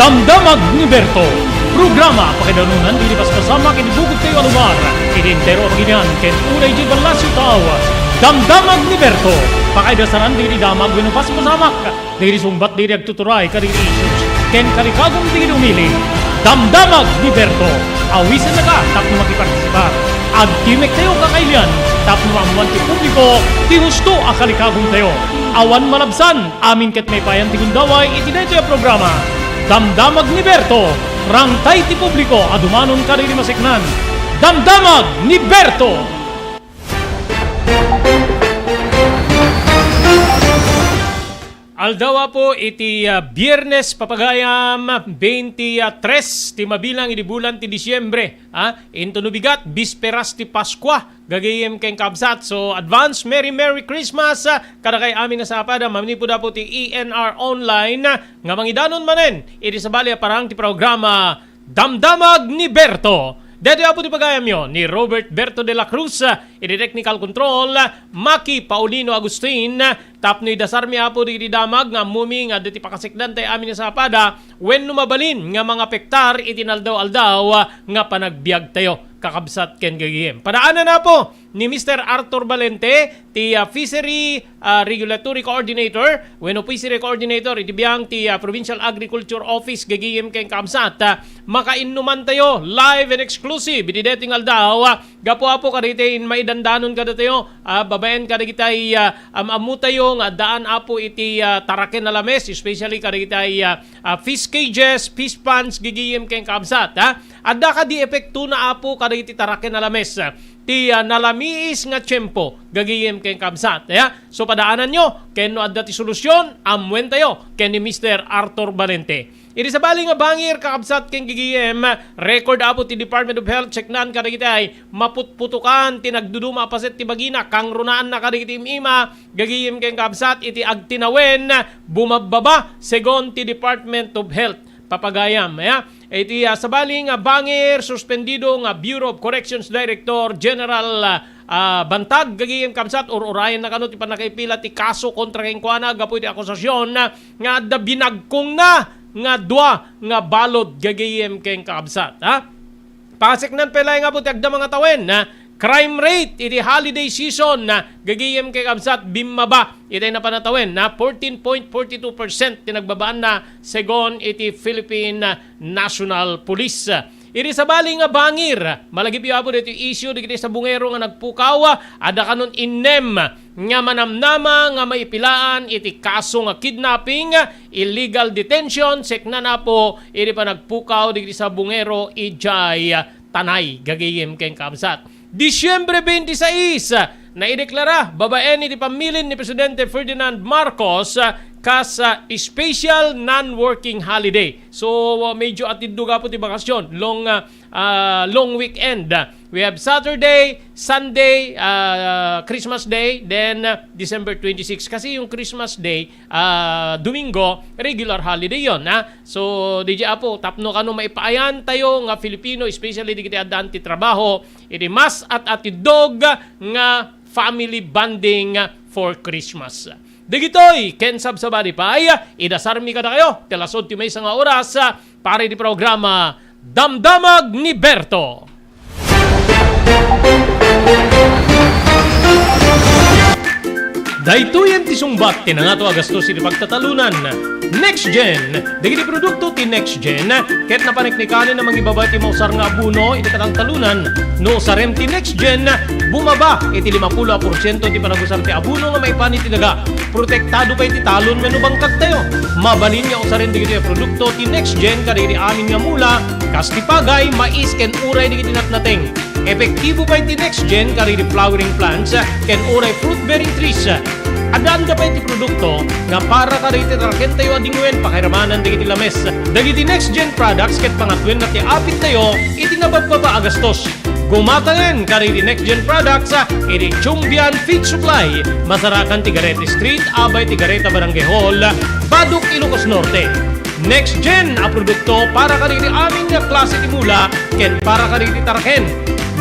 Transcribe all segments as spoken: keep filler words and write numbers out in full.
Damdamag ni Berto, programa pakaidanunan dagiti paspasamak iti bukod tayo a lugar, iti entero a pagilian ken unay iti ballasiw tao. Damdamag ni Berto, pakaidasaran dagiti damag wenno paspasamak, dagiti sungbat dagiti agtuturay kadagiti issues, ken kalikagum dagiti umili. Damdamag ni Berto, awisennaka tapno makipartisipar. Agtimek tayo kakailian tapno maammuan ti publiko ti husto a kalikagum tayo. Awan malabsan, amin ket maipayan ti gundaway iti daytoy a programa. Damdamag ni Berto, rangtay ti publiko a dumanon kadagiti maseknan. Damdamag ni Berto! Aldaw, Apo, iti, ah, Biyernes, papagayam, bente tres ti mabilang idi bulan ti Disiembre, ah, intono bigat, bisperas ti Paskua, gagayem ken kabsat. So, advance Merry, Merry Christmas, ah, kadakay amin a sapada, manipud, Apo, ti E N R Online, ah, nga mangidanon manen iti sabali a parang ti programa Damdamag ni Berto. Daytoy, Apo, ti pagayamyo ni Robert Berto de la Cruz, iti technical control, Maki Paulino Agustin, tapno idasarmi, Apo, dagiti damag nga ammumi nga adda ti pakasekdan tayo amin a sapada wenno mabalin nga mangapektar iti naldaw-aldaw nga panagbiagtayo, kakabsat ken gagayem. Padaanan, Apo, ni Mister Arthur Valente, ti, ah, Fishery, ah, Regulatory Coordinator, wenno Fishery Coordinator iti biang ti, ah, Provincial Agriculture Office, gagayem ken kabsat. Ah, makainnuman tayo live and exclusive iti daytoy nga aldaw. Ah, gapu, Apo, kadagiti maidandanon kadatayo, ah, babaen kadagiti, ah, am-ammo tayo nga addaan, Apo, iti, ah, taraken a lames, especially kadagiti, ah, ah, fish cages, fish ponds, gagayem ken kabsat, ah. Adda kadi epektona, Apo, kadagiti taraken a lames ti, ah, nalamiis nga tiempo, gagayem ken kabsat, ya. So, padaananyo, ken no adda ti solusyon, ammuen tayo ken ni Mister Arthur Valente. Iti sabali nga bangir, kakabsat ken gagayem, record, Apo, ti Department of Health, checknan kadagiti ay maputputokan ti nagduduma a paset ti bagina, kangrunaanna kadagiti im-ima, gagayem ken kabsat, iti agtinawen, bumabbaba, segun ti Department of Health. Papagayam, ya. Iti, ah, sabali nga bangir, suspendido nga Bureau of Corrections Director General, ah, ah, Bantag, gagayem kabsat, ur-urayenna kano ti pannakaipila ti kaso kontra kenkuana gapu iti akusasion nga adda binagkongna nga dua nga balod, gagayem ken kakabsat, ha? Pakaseknan pay laeng, Apo, ti agdama nga tawen, ha? Crime rate iti holiday season, ha? Gagayem ken kabsat, bimmaba iti napan a tawen, ha? Fourteen point forty two percent ti nagbabaanna, segun iti Philippine National Police. Iti sabali nga bangir, malagipyo, Apo, ditoy issue dagiti sabongero nga nagpukaw, adda kanon innem nga manamnama nga maipilaan iti kaso nga kidnapping, illegal detention, seknan, Apo, iti panagpukaw dagiti sabongero idiay Tanay, gagayem ken kabsat. Disiembre twenty-six, naideklara babaen iti pamilin ni Presidente Ferdinand Marcos, ah, kas, ah, special non-working holiday. So, ah, medyo atiddog, Apo, ti bakasyon. Long, ah, ah, long weekend. We have Saturday, Sunday, ah, Christmas Day, then, ah, December twenty-six. Kasi yung Christmas Day, ah, Domingo, regular holiday yon, ha? So, D J Apo, tapno kano maipaayan tayo nga Filipino, especially dagiti addaan ti trabaho, iti mas at-atiddog nga family bonding for Christmas. Dagitoy ken sabsabali pay, idasarmi kadakayo ti alas otso maysa nga oras, para iti programa Damdamag ni Berto. Daytoyen ti sungbat ti nangato a gastos iti pagtatalunan. Next Gen. Dagiti produkto ti Next Gen ket napaneknekanen a mangibaba iti mausar nga abono iti katangtalunan. No usarem ti Next Gen, bumaba iti limapulo a porsiento ti panagusar ti abono nga maipan iti daga. Protektado pay ti talon wenno bangkagtayo. Mabalin nga usaren dagitoy a produkto ti Next Gen kadagiti amin nga mula, kas ti pagay, mais, ken uray dagiti natnateng. Epektibo pay ti Next Gen kadagiti flowering plants ken uray fruit-bearing trees. Addaanda pay ti produkto nga para kadagiti tarakentayo a dingwen pakairamanan dagiti lames. Dagiti Next Gen products ket pangatwenna ti apittayo iti nababbaba a gastos. Gumatangen kadagiti Next Gen products, ah, iti Chumbian Feed Supply, masarakan ti Garete Street, abay ti Gareta Barangay Hall, Badoc, Ilocos Norte. Next Gen a produkto para kadagiti amin nga klase ti mula ken para kadagiti taraken.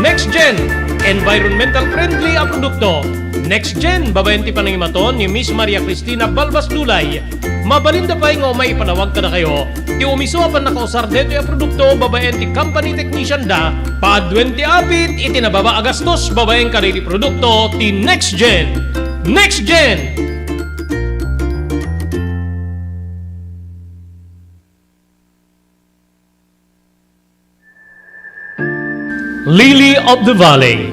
Next Gen, environmental friendly a produkto. Next Gen, babaen ti panangimaton ni Miss Maria Cristina Balbas Dulay. Mabalinda pay nga umay ipanawag kadakayo ti umiso a pannakausar daytoy a produkto babaen ti company technician da, paaduen ti apit iti nababa a gastos babaen kadagiti produkto ti Next Gen. Next Gen! Lily of the Valley.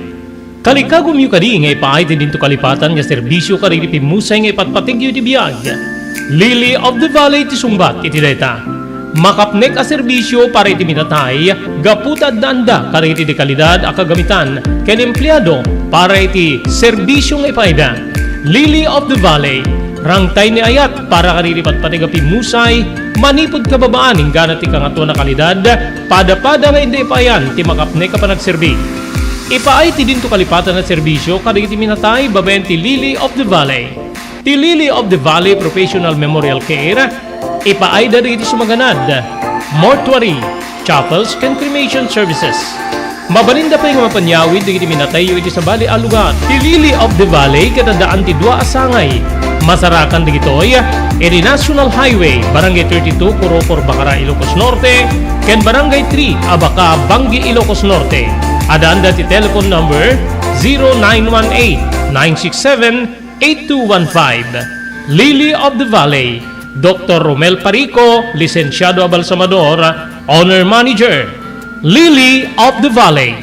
Kalikagumyo kadi nga ipaay ti dinto kalipatan nga serbisyo kadagiti pimmusay nga ipatpategyo iti biag. Lily of the Valley ti sungbat iti dayta. Makapnek a serbisyo para iti minatay, gapu ta addaanda kadagiti dekalidad a kagamitan ken empleado para iti serbisyo nga ipaayda. Lily of the Valley, rangtay ni ayat para kadagiti patpateg a pimmusay, manipud kababaan inggana ti kangatoan a kalidad, pada-pada nga inda ipaayan ti makapnek a panagserbi. Ipaay ti dinto kalipatan a serbisyo kadagiti minatay babaen ti Lily of the Valley. Ti Lily of the Valley Professional Memorial Care, ipaayda dagiti sumaganad, mortuary, chapels, ken cremation services. Mabalinda pay nga mapanyawid dagiti minatayyo iti sabali a lugar. Ti Lily of the Valley ket addaan ti dua a sangay. Masarakan dagitoy iti National Highway, Barangay thirty-two, Corocor, Bacara, Ilocos Norte, ken Barangay three, Abaca, Bangui, Ilocos Norte. Addaanda ti telephone number zero nine one eight, nine six seven, eight two one five. Lily of the Valley, Doktor Romel Parico, lisensiado a balsamador, owner manager. Lily of the Valley.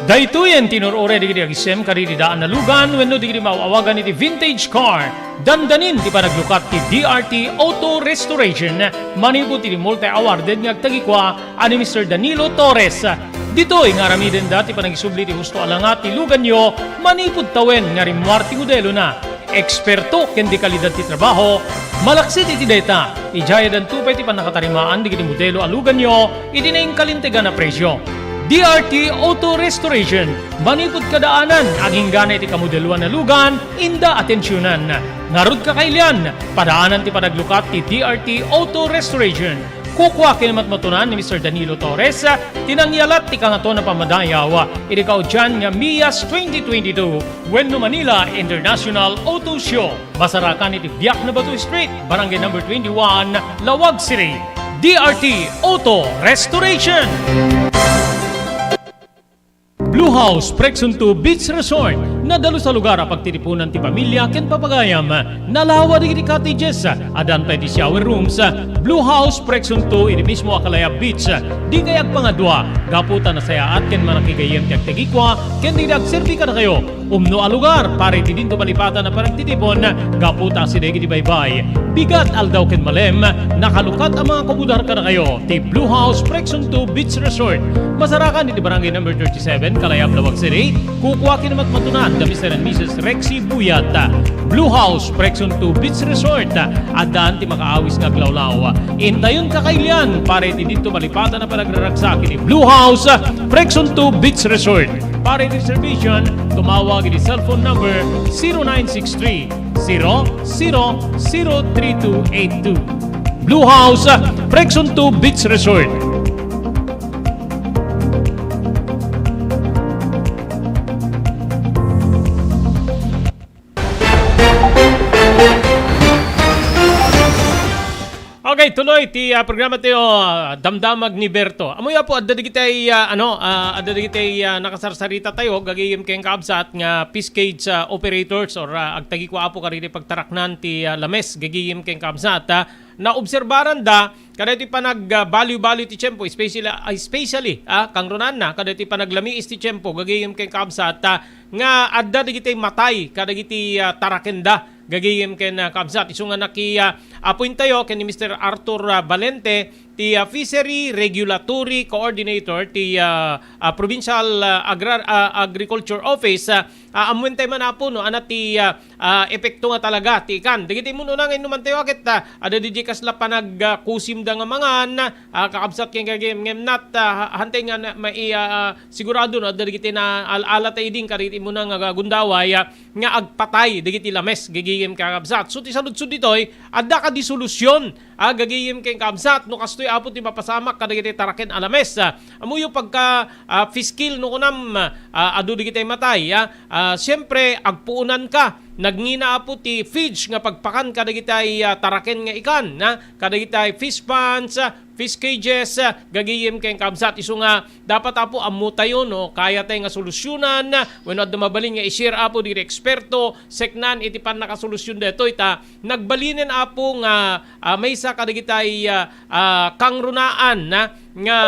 Daytoyen ti inur-uray dagiti agisem kadagiti daan a lugan wenno dagiti maaw-awagan iti vintage car. Dandanin ti panaglukat ti D R T Auto Restoration manipud iti multi-awarded nga agtagikua a ni Mister Danilo Torres. Ditoy nga aramidenda ti panagisubli ti husto a langa ti luganyo manipud tawen nga rimmuar ti modelona. Eksperto ken dekalidad ti trabaho, malaksid iti dayta, idiay addanto pay ti pannakatarimaan dagiti modelo a luganyo iti nainkalintegan a presio. D R T Auto Restoration, manipud kadaanan, aginggana iti kamodeloan a lugan, inda atensionan. Ngarud, kakailian, padaanan ti panaglukat ti D R T Auto Restoration. Kukua ken matmatunan ni Mister Danilo Torres ti nangyalat ti kangatoan a pammadayaw iti kaudian nga MIAS twenty twenty-two wenno Manila International Auto Show. Masarakan iti Biak na Bato Street, Barangay Number twenty-one, Laoag City. D R T Auto Restoration. Blue House Preksunto Beach Resort, nadalus a lugar a pagtitipunan ti pamilya ken papagayam. Nalawa dagiti cottages, addan pay ti shower rooms. Blue House Preksunto iti mismo a Kalayab Beach. Dikay agpangadua, gapu ta nasayaat ken manakigayyem ti agtagikua ken dagiti agserbi kadakayo. Umno a lugar para iti dinto malipatan a panagtitipon, gapu ta asideg iti baybay, bigat, aldaw ken malem, nakalukat a mga kumudar kadakayo ti Blue House Preksunto Beach Resort. Masarakan iti Barangay Number thirty-seven, Kalayab, Laoag City. Kukua ken matmatunan da Mister and Missus Rexy Buyat. Blue House Preksunto Beach Resort. Addaan ti makaawis nga aglawlaw. Intayon, kakailian, para iti dinto malipatan a panagraragsak iti Blue House Preksunto Beach Resort. Para iti reservation, tumawag iti cellphone number zero nine six three, zero zero zero three two eight two. Blue House, Preksunto Beach Resort. Okay, tuloy ti, ah, programa tayo, ah, Damdamag ni Berto. Amoy, Apo, adda dagiti, ah, ano, ah, adda dagiti, ah, nakasarsarita tayo, gagayem ken kabsat nga fish cage, ah, operators or, ah, agtagikua, Apo, kadagiti pagtaraknan ti, ah, lames, gagayem ken kabsat, ah, naobserbaran da, kadagiti panag, ah, baliw-baliw ti tiempo, especially, ah, especially, ah, kangrunaan na, kadagiti panaglamiis ti tiempo, gagayem ken kabsat, ah, nga adda dagiti matay kadagiti, ah, tarakenda gagayem ken, ah, kabsat. Isu nga naki, ah, appoint tayo ken ni Mister Arthur, ah, Valente, ti, ah, Fishery Regulatory Coordinator ti, ah, ah, Provincial, ah, Agrar-, ah, Agriculture Office, ah, ah, ammoentayo man, Apo, no, ania ti, ah, ah, epekto nga talaga ti ikan. Dagiti immun-una nga innumantayo ket, ah, adda diay kasla panag, ah, kusimda nga mangan, ah, kakabsat ken gagayem ngem nat, ah, hantay nga na, mai-, ah, ah, sigurado no, adda dagiti na al-, alata idin kadagiti immuna nga gundaway, ah, nga agpatay dagiti lames gagayem kakabsat. So ti saludsod ditoy, adda kadi solusyon, ah, gagayem ken kakabsat no kastoy Apo, ti mapasamak kadagiti taraken a lames. Ah, ammoyo pagka, ah, fish kill no kunam, ah, adu dagiti matay, ah, ah, siempre, agpuonanka. Nagngina, Apo, ti feeds nga pagpakan kadagiti, ah, taraken nga ikan, ah, kadagiti fish ponds, ah, fish cages, ah, gagayem ken kabsat. Isu nga dapat, Apo, ammotayo no kayatay nga solusyonan, ah, wenno adda mabalin nga i-share, Apo, dagiti eksperto, seknan iti pannakasolusyon daytoy ta nagbalinen, Apo, nga, ah, maysa kadagiti, ah, ah, kangrunaan, ah, nga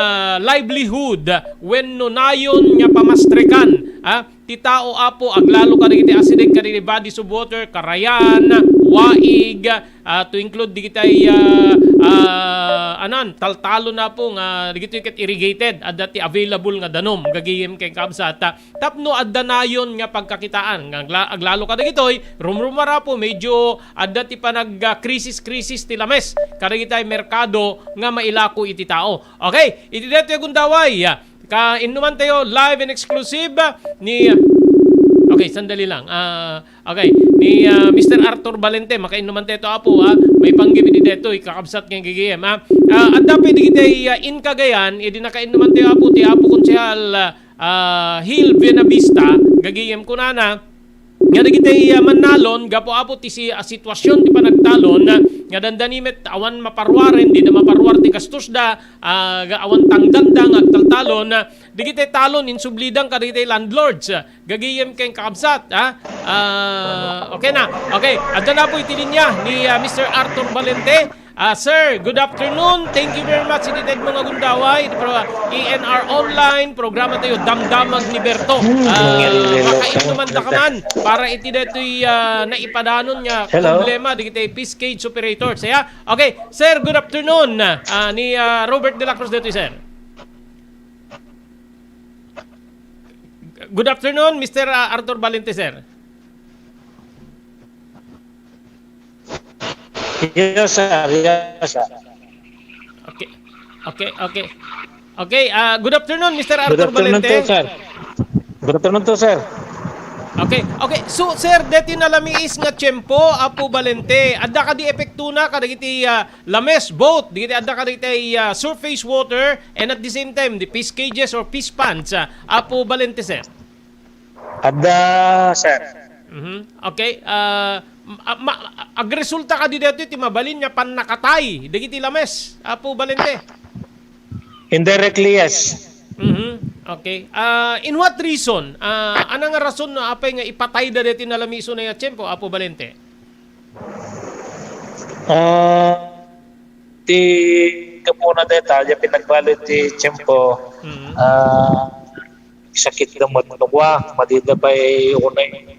livelihood wenno nayon nga pamastrekan, ah, ti tao, Apo, aglalo kadagiti asideg kadagiti bodies of water, karayan, waig, ah, to include digitay, ah, ah, anan, taltalon, Apo, nga digitoy ket irrigated, adda ti available nga danum, gagayem ken kabsat, ah, tapno adda nayon nga pagkakitaan. Nga agla-, aglalo kadagitoy, rumrumar, Apo, medyo adda ti panag, ah, krisis-krisis ti lames kadagitay merkado nga mailako iti tao. Okay, iti daytoy a gundaway, ah, kainnumantayo live and exclusive, ah, ni, ah, okay, sandali lang. Ah, okay, ni, ah, Mister Arthur Valente, makainnumantayo, Apo, ah, maipanggep iti daytoy, kakabsat ken gagayem, ah. Ah, adda pay digitay, ah, in Cagayan, idi nakainnumantayo, Apo, ti Apo Konsehal, ah, ah, Hill Buenavista, gagayem kunana, nga dagiti, ah, mannalon, gapu, Apo, ti si-, ah, situasion ti panagtalon, ah, nga dandani met awan maparuaren, dida maparuar ti gastosda, ah, ga-, awan tangdangda nga agtaltalon, ah, dagiti talon insublidan kadagiti landlords, ah, gagayem ken kakabsat, ah. Ah, okay na. Okay, adda na, Apo, iti linya ni, ah, Mister Arthur Valente. Ah, sir, good afternoon. Thank you very much iti tedmo nga gundaway iti pro-, E N R Online, programa tayo, Damdamag ni Berto. Hmm, Ah, hello, makainnuman ta ka man para iti daytoy, ah, naipadanon nga Hello. problema dagiti fish cage operators. Kaya, okay, sir, good afternoon. Ah, ni, ah, Robert de la Cruz daytoy, sir. Good afternoon, Mister, ah, Arthur Valente, sir. Yes, sir. Yes, sir. Okay. Okay, okay. Okay, ah, good afternoon, Mister Good Arthur afternoon Valente. to, sir. Good afternoon to, sir. Okay, okay. So, sir, deti nalamiis nga tiempo, Apo Valente, adda kadi epektona kadagiti, ah, lames, both, dagiti adda kadagiti, ah, surface water and at the same time, the fish cages or fish ponds, ah, Apo Valente, sir? Adda, sir. Mhm. Okay. Ah, ma-, ma-, agresulta kadi daytoy ti mabalin nga pannakatay dagiti lames, Apo Valente? Indirectly, yes. Mhm. Okay. Ah, in what reason? Ah, ano nga rason no apay nga ipatayda daytoy nalamiis nga tiempo, Apo Valente? Ah, ti gapuna dayta, ya pinagbali ti tiempo, Mhm. ah, sakit da met no kua, madida pay unay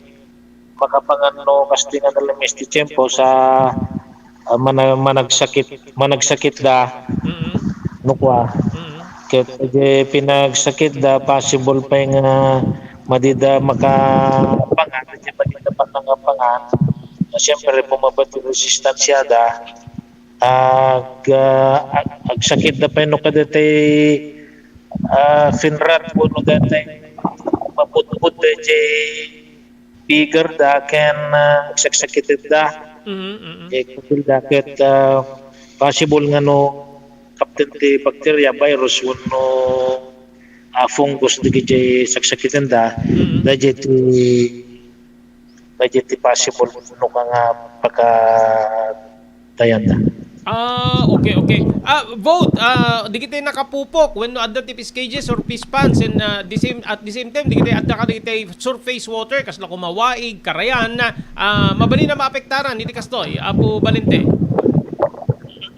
makapangan no kasta nga nalamiis ti tiempo sa, ah, mana-, managsakit, managsakit da Mhm. no kua. Mhm. Ket di pinagsakit da, possible pay nga madida makapangan, di madida panangapangan. Na siyempre, bumaba ti resistansya da. Ag-, ah, ag-, agsakit da pay no kadetay, ah, finrat wenno detay mapudpud detay bigar da ken, ah, agsaksakiten da. Mhm, mhm. Eh, kutil da ket, ah, possible nga no kapten ti bakterya, virus, wenno, ah, fungus dagiti saksakiten da, Mhm. dagiti, dagiti possible no ka nga pagkatayanda. Ah, okay, okay. Ah, both, ah, dagiti nakapupok wenno adda ti fish cages or fish ponds and, ah, the same, at the same time, dagiti adda kadagiti surface water, kasla koma waig, karayan, ah, mabalin a maapektaran iti kastoy, Apo Valente?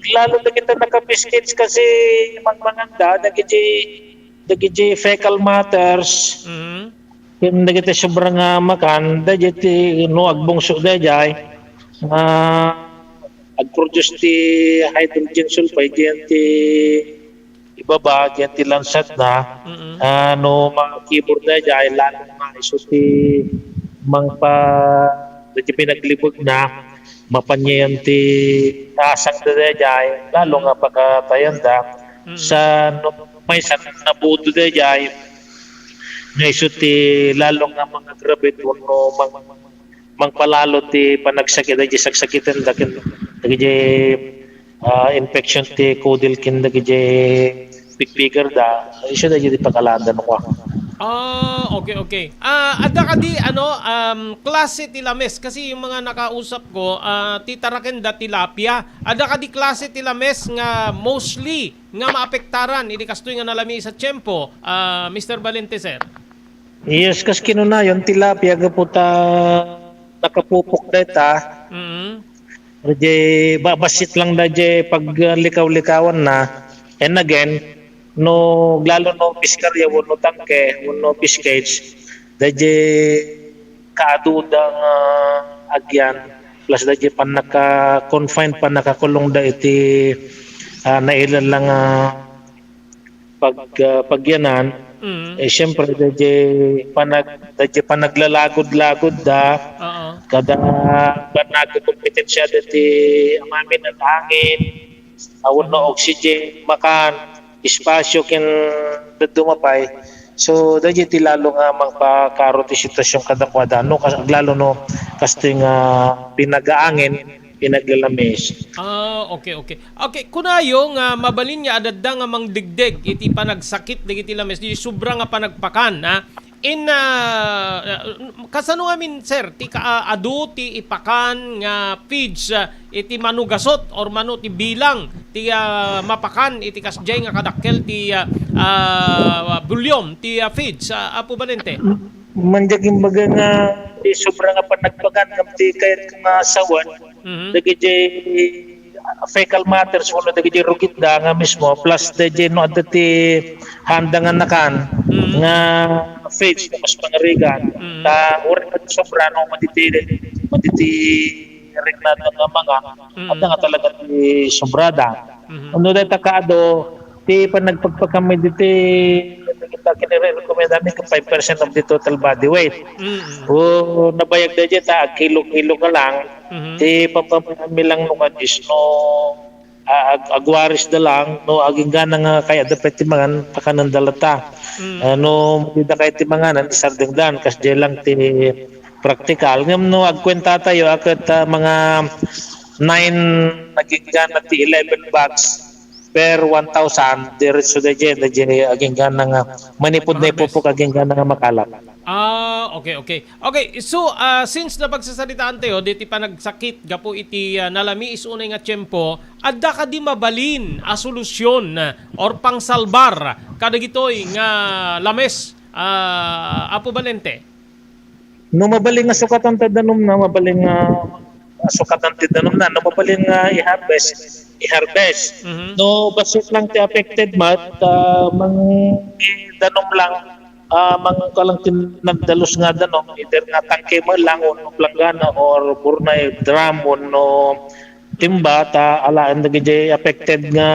Lalo dagiti naka-fish cage kasi mangmanganda, dagiti, dagiti fecal matters. Mhm. Ken dagiti sobra nga makan, dagiti no agbungso daydiay, ah, ag-produce ti hydrogen sulfide diyan ti ibaba, diyan ti lansat na. Mm-mm. Ah, no makibor daydiay, lalo nga isu ti mangpa-, dagiti pinaglibeg na, mapanyayan ti asang daydiay, lalo nga pakatayan da. Mm-mm. Sa no, maysa nabudo daydiay, nga isu ti lalo nga mangagrabit wenno mang-, mangpalalo ti panagsakit, dagiti saksakiten da ken dagiti ah, infection ti kudil ken dagiti pigpigarda, isu daydi pakalaanda no kua. Ah, okay, okay. Ah, adda kadi, ano, um, klase ti lames? Kasi yung mga nakausap ko, ah, ti tarakenda tilapia. Adda kadi klase ti lames nga mostly nga maapektaran idi kastoy nga nalamiis a tiempo, ah, Mister Valente, sir? Yes, kas kinunayon, tilapia gapu ta nakapupok dayta. Mm. Diay ba-, bassit lang daydiay paglikaw-likawanna. And again, no, lalo no piskarya wenno tangke wenno fish cage, daydiay kaaduda nga agyan, plus daydiay pannaka-confine, pannakakulongda iti, ah, nailan lang, ah, pag-, ah, pagyanan, Mm. eh, siyempre, daydiay panag-, daydiay panaglalagodlagodda, Oo. kada bannag kompetensya daydiay amamin a hangin, awan no oxygen, makan, espasyo ken dadduma pay. So, daydiay ti lalo nga mangpakaro ti sitwasyon kadakuada, no, kas-, lalo no, kastoy nga pinagaangin, pinaglalamis. Ah, okay, okay. Okay, kunayo nga mabalin nga adda nga mangdegdeg iti panagsakit dagiti lames, di sobra nga panagpakan, ha? In, ah, kasano ngamin, sir, ti ka-, ah, adu ti ipakan nga feeds, ah, iti mano gasut or mano ti bilang ti, ah, mapakan iti kasdiay nga kadakkel ti, ah, ah, volume ti, ah, feeds, ah, Apo Valente? Manjak imbaga nga di sobra nga panagpakan ngem ti kayat nga sawen Mhm. dagiti fecal matters wenno dagiti rugitda nga mismo, plus daydiay no adda ti handa nga nakan Mhm. nga feeds nga mas pangarigan. Mhm. Ta uray met sobra no maditi, maditi regnado nga manga, Mhm. adda nga talaga ti sobrada. Mhm. Ano dayta kaado, ti panagpagpakami diti, dagita kinire-recommendami nga five percent of the total body weight. Mm. O nabayag da dita, agkilo-kilo ka lang, Mhm. ti pampamilangno nga dis no, a-, ag-, agwaris da lang, no, aginggana nga kayat da pay ti mangan, pakananda latta. Mm. Ah, no, di da kayat ti manganan, isardengdan, kasdiay lang ti praktikal. Ngem no, agkuenta tayo, a ket, ah, mga nine, aginggana ti eleven bags per one thousand, diretso daydiay, daydiay aginggana nga manipud na Harvest. ipupok aginggana nga makalap. Ah, okay, okay. Okay, so, ah, since napagsasaritaan tayo, diti panagsakit gapu iti, ah, nalamiis unay nga tiempo, adda kadi mabalin a solusyon, ah, or pangsalbar kadagitoy nga lames, ah, Apo Valente? No mabalin nga sukatan ta danumna, mabalin nga sukatan ti danumna. No mabalin nga i-harvest, i-harvest. Mhm. No bassit lang ti affected met, ah, mang-, danum lang, ah, mangkalang ti nagdalus nga danum, either nga tangke met lang, wenno planggana, or burnay drum, wenno timba, ta alaen dagiti affected nga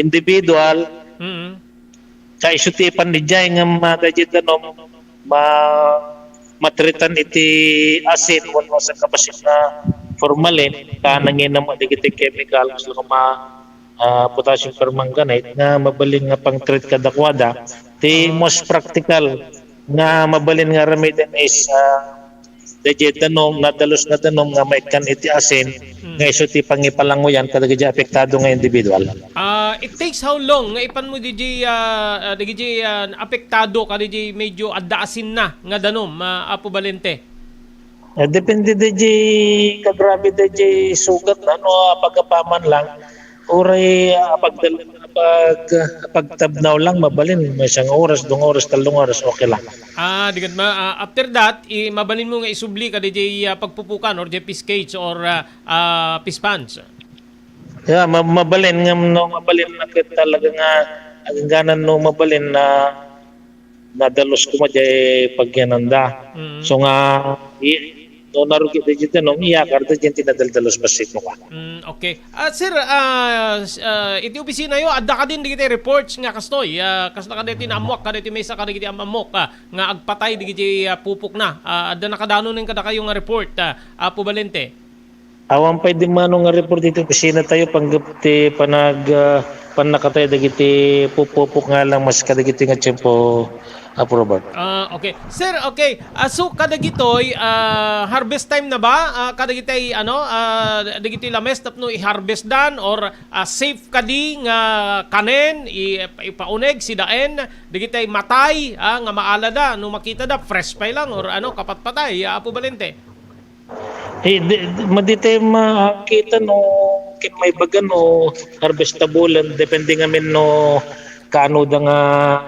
individual. Mhm. Ta isu ti ipan idiay nga ma-, daydiay danum, ma-, matreatan iti asin wenno sa kabasit nga formalin, ta nanginam dagiti chemical, mas lang ma-, ah, potassium permanganate nga mabalin nga pang-treat kadakuada. Ti Oo. most practical nga mabalin nga remedy is, ah, daydiay danum, nadalus nga danum nga maikkan iti asin, Mm. nga isu ti pangipalanguyan kadagiti apektado nga individual. Ah, it takes how long nga ipan mo daydiay, ah, ah, daydiay, ah, apektado kadaydiay medyo adda asinna nga danum, ah, Apo Valente? Eh, depende daydiay kagrabe daydiay sugat, ano, apagapaman lang. Uray, ah, pagdal-, pag-, pagtabnaw lang, mabalin, maysa nga oras, dua nga oras, tallo nga oras, okay lang. Ah, di ket ma-, ah, after that, i-, mabalin mo nga isubli kadaydiay, ah, pagpupukan or diay fish cage or, ah, ah, fish ponds. Yeah, ma-, mabalin nga no, mabalin na ket talaga nga, agingganan no, mabalin na nadalus koma diay pagyananda. Mm. So nga, i-, no, narugi daydiay danum, iyakar daydiay ti nadaldalus bassit no ka. Mm, okay. Ah, sir, ah, s-, ah, iti opisina yo, adda kadin dagiti reports nga kastoy, ah, kasla kadaytoy naammuak, kadaytoy maysa kadagiti am-ammok, ah, nga agpatay dagiti, ah, pupokna. Ah, adda nakadanonen kadakayo nga report, ah, Apo Valente? Awan pay dimmano nga report iti opisina tayo, panggep ti panag-, ah, pannakatay dagiti pupupok nga lang mas kadagiti nga tiempo, Apo Robert. Ah, okay. Sir, okay. Ah, so kadagitoy, ah, harvest time na ba? Ah, kadagitoy, ano, ah, dagitoy lames tapno i-harvest dan or, ah, safe kadi nga kanen, i-, ipauneg, sidaen, dagitoy matay, ah, nga maalada, no makita da, fresh pa lang or ano, kapatpatay, ah, Apo Valente? Eh, di, di, madi tayo makita no ket maibaga no harvestable, depende ngamin no kaano da nga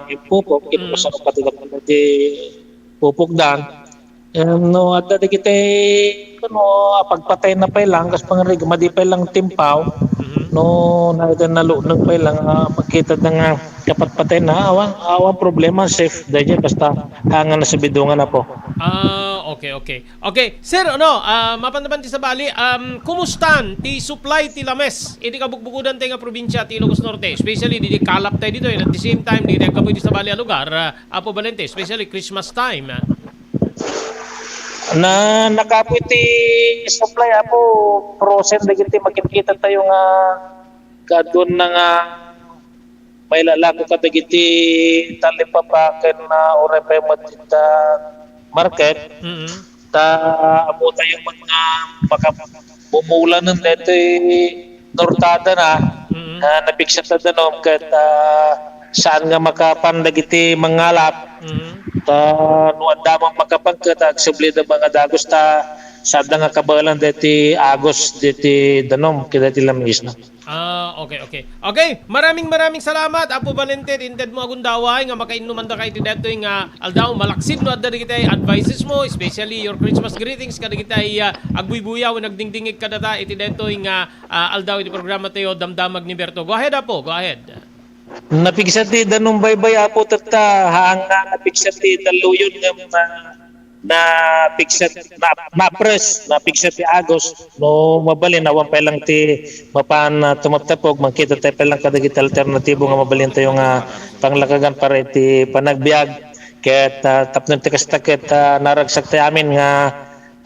ipupok, ket Mm. masarap pati da pala di pupok dan. Em, no, adda dagiti, ano, apagpatay na pay lang, kas pangrig, madi pay lang timpaw, Mhm. no, na ita nalunag pay lang, ah, makita da nga kapatpatay na, awan, awan problema, safe da dyan, basta hangan na sa bidungan na po. Ah, okay, okay. Okay, sir, ano, ah, mapan naman ti sabali, um, kumustan ti supply ti lames iti kabukbukodan tayo nga probinsya ti Ilocos Norte, especially di kalap tayo dito, and at the same time, di agkapoy ti sabali a lugar, ah, Apo Valente, especially Christmas time, ah. Na, nakapoy ti supply, Apo, frozen dagiti makikita tayo nga kadwan na nga mailalako kadagiti talipapa ken, ah, uray pay met ita market. Mm. Ta ammo tayo met nga maka-, bumulanen daytoy nortada na, Mm. ah, napigsat a danum ket, ah, saan nga makapan dagiti mangalap. Mm. Ta no adda man makapan ket agsubli da nga dagus ta saan da nga kabaelan daytoy agus daytoy danum ket daytoy lamis na. Ah, okay, okay. Okay, maraming, maraming salamat, Apo Valente, ti inted mo a gundaway nga makainnuman da kayo ti detoy nga aldaw. Malaksid no adda dagiti advices mo, especially your Christmas greetings kadagiti, ah, agbuybuya wenno agdingdingig kadata iti detoy nga, ah, aldaw iti programa tayo, Damdamag ni Berto. Go ahead, Apo. Go ahead. Napigsat ti danum baybay, Apo, tatta, haan nga napigsat ti talluyon nga, ah, napigsat, na, napres, napigsat ti agus. No mabalin, awan pay lang ti mapan, ah, tumaptapog, makita tayo pay lang kadagiti alternatibo nga mabalin tayo nga panglakagan para iti panagbiag. Ket, ah, tapno ti kasta ket, ah, naragsak tayo amin nga,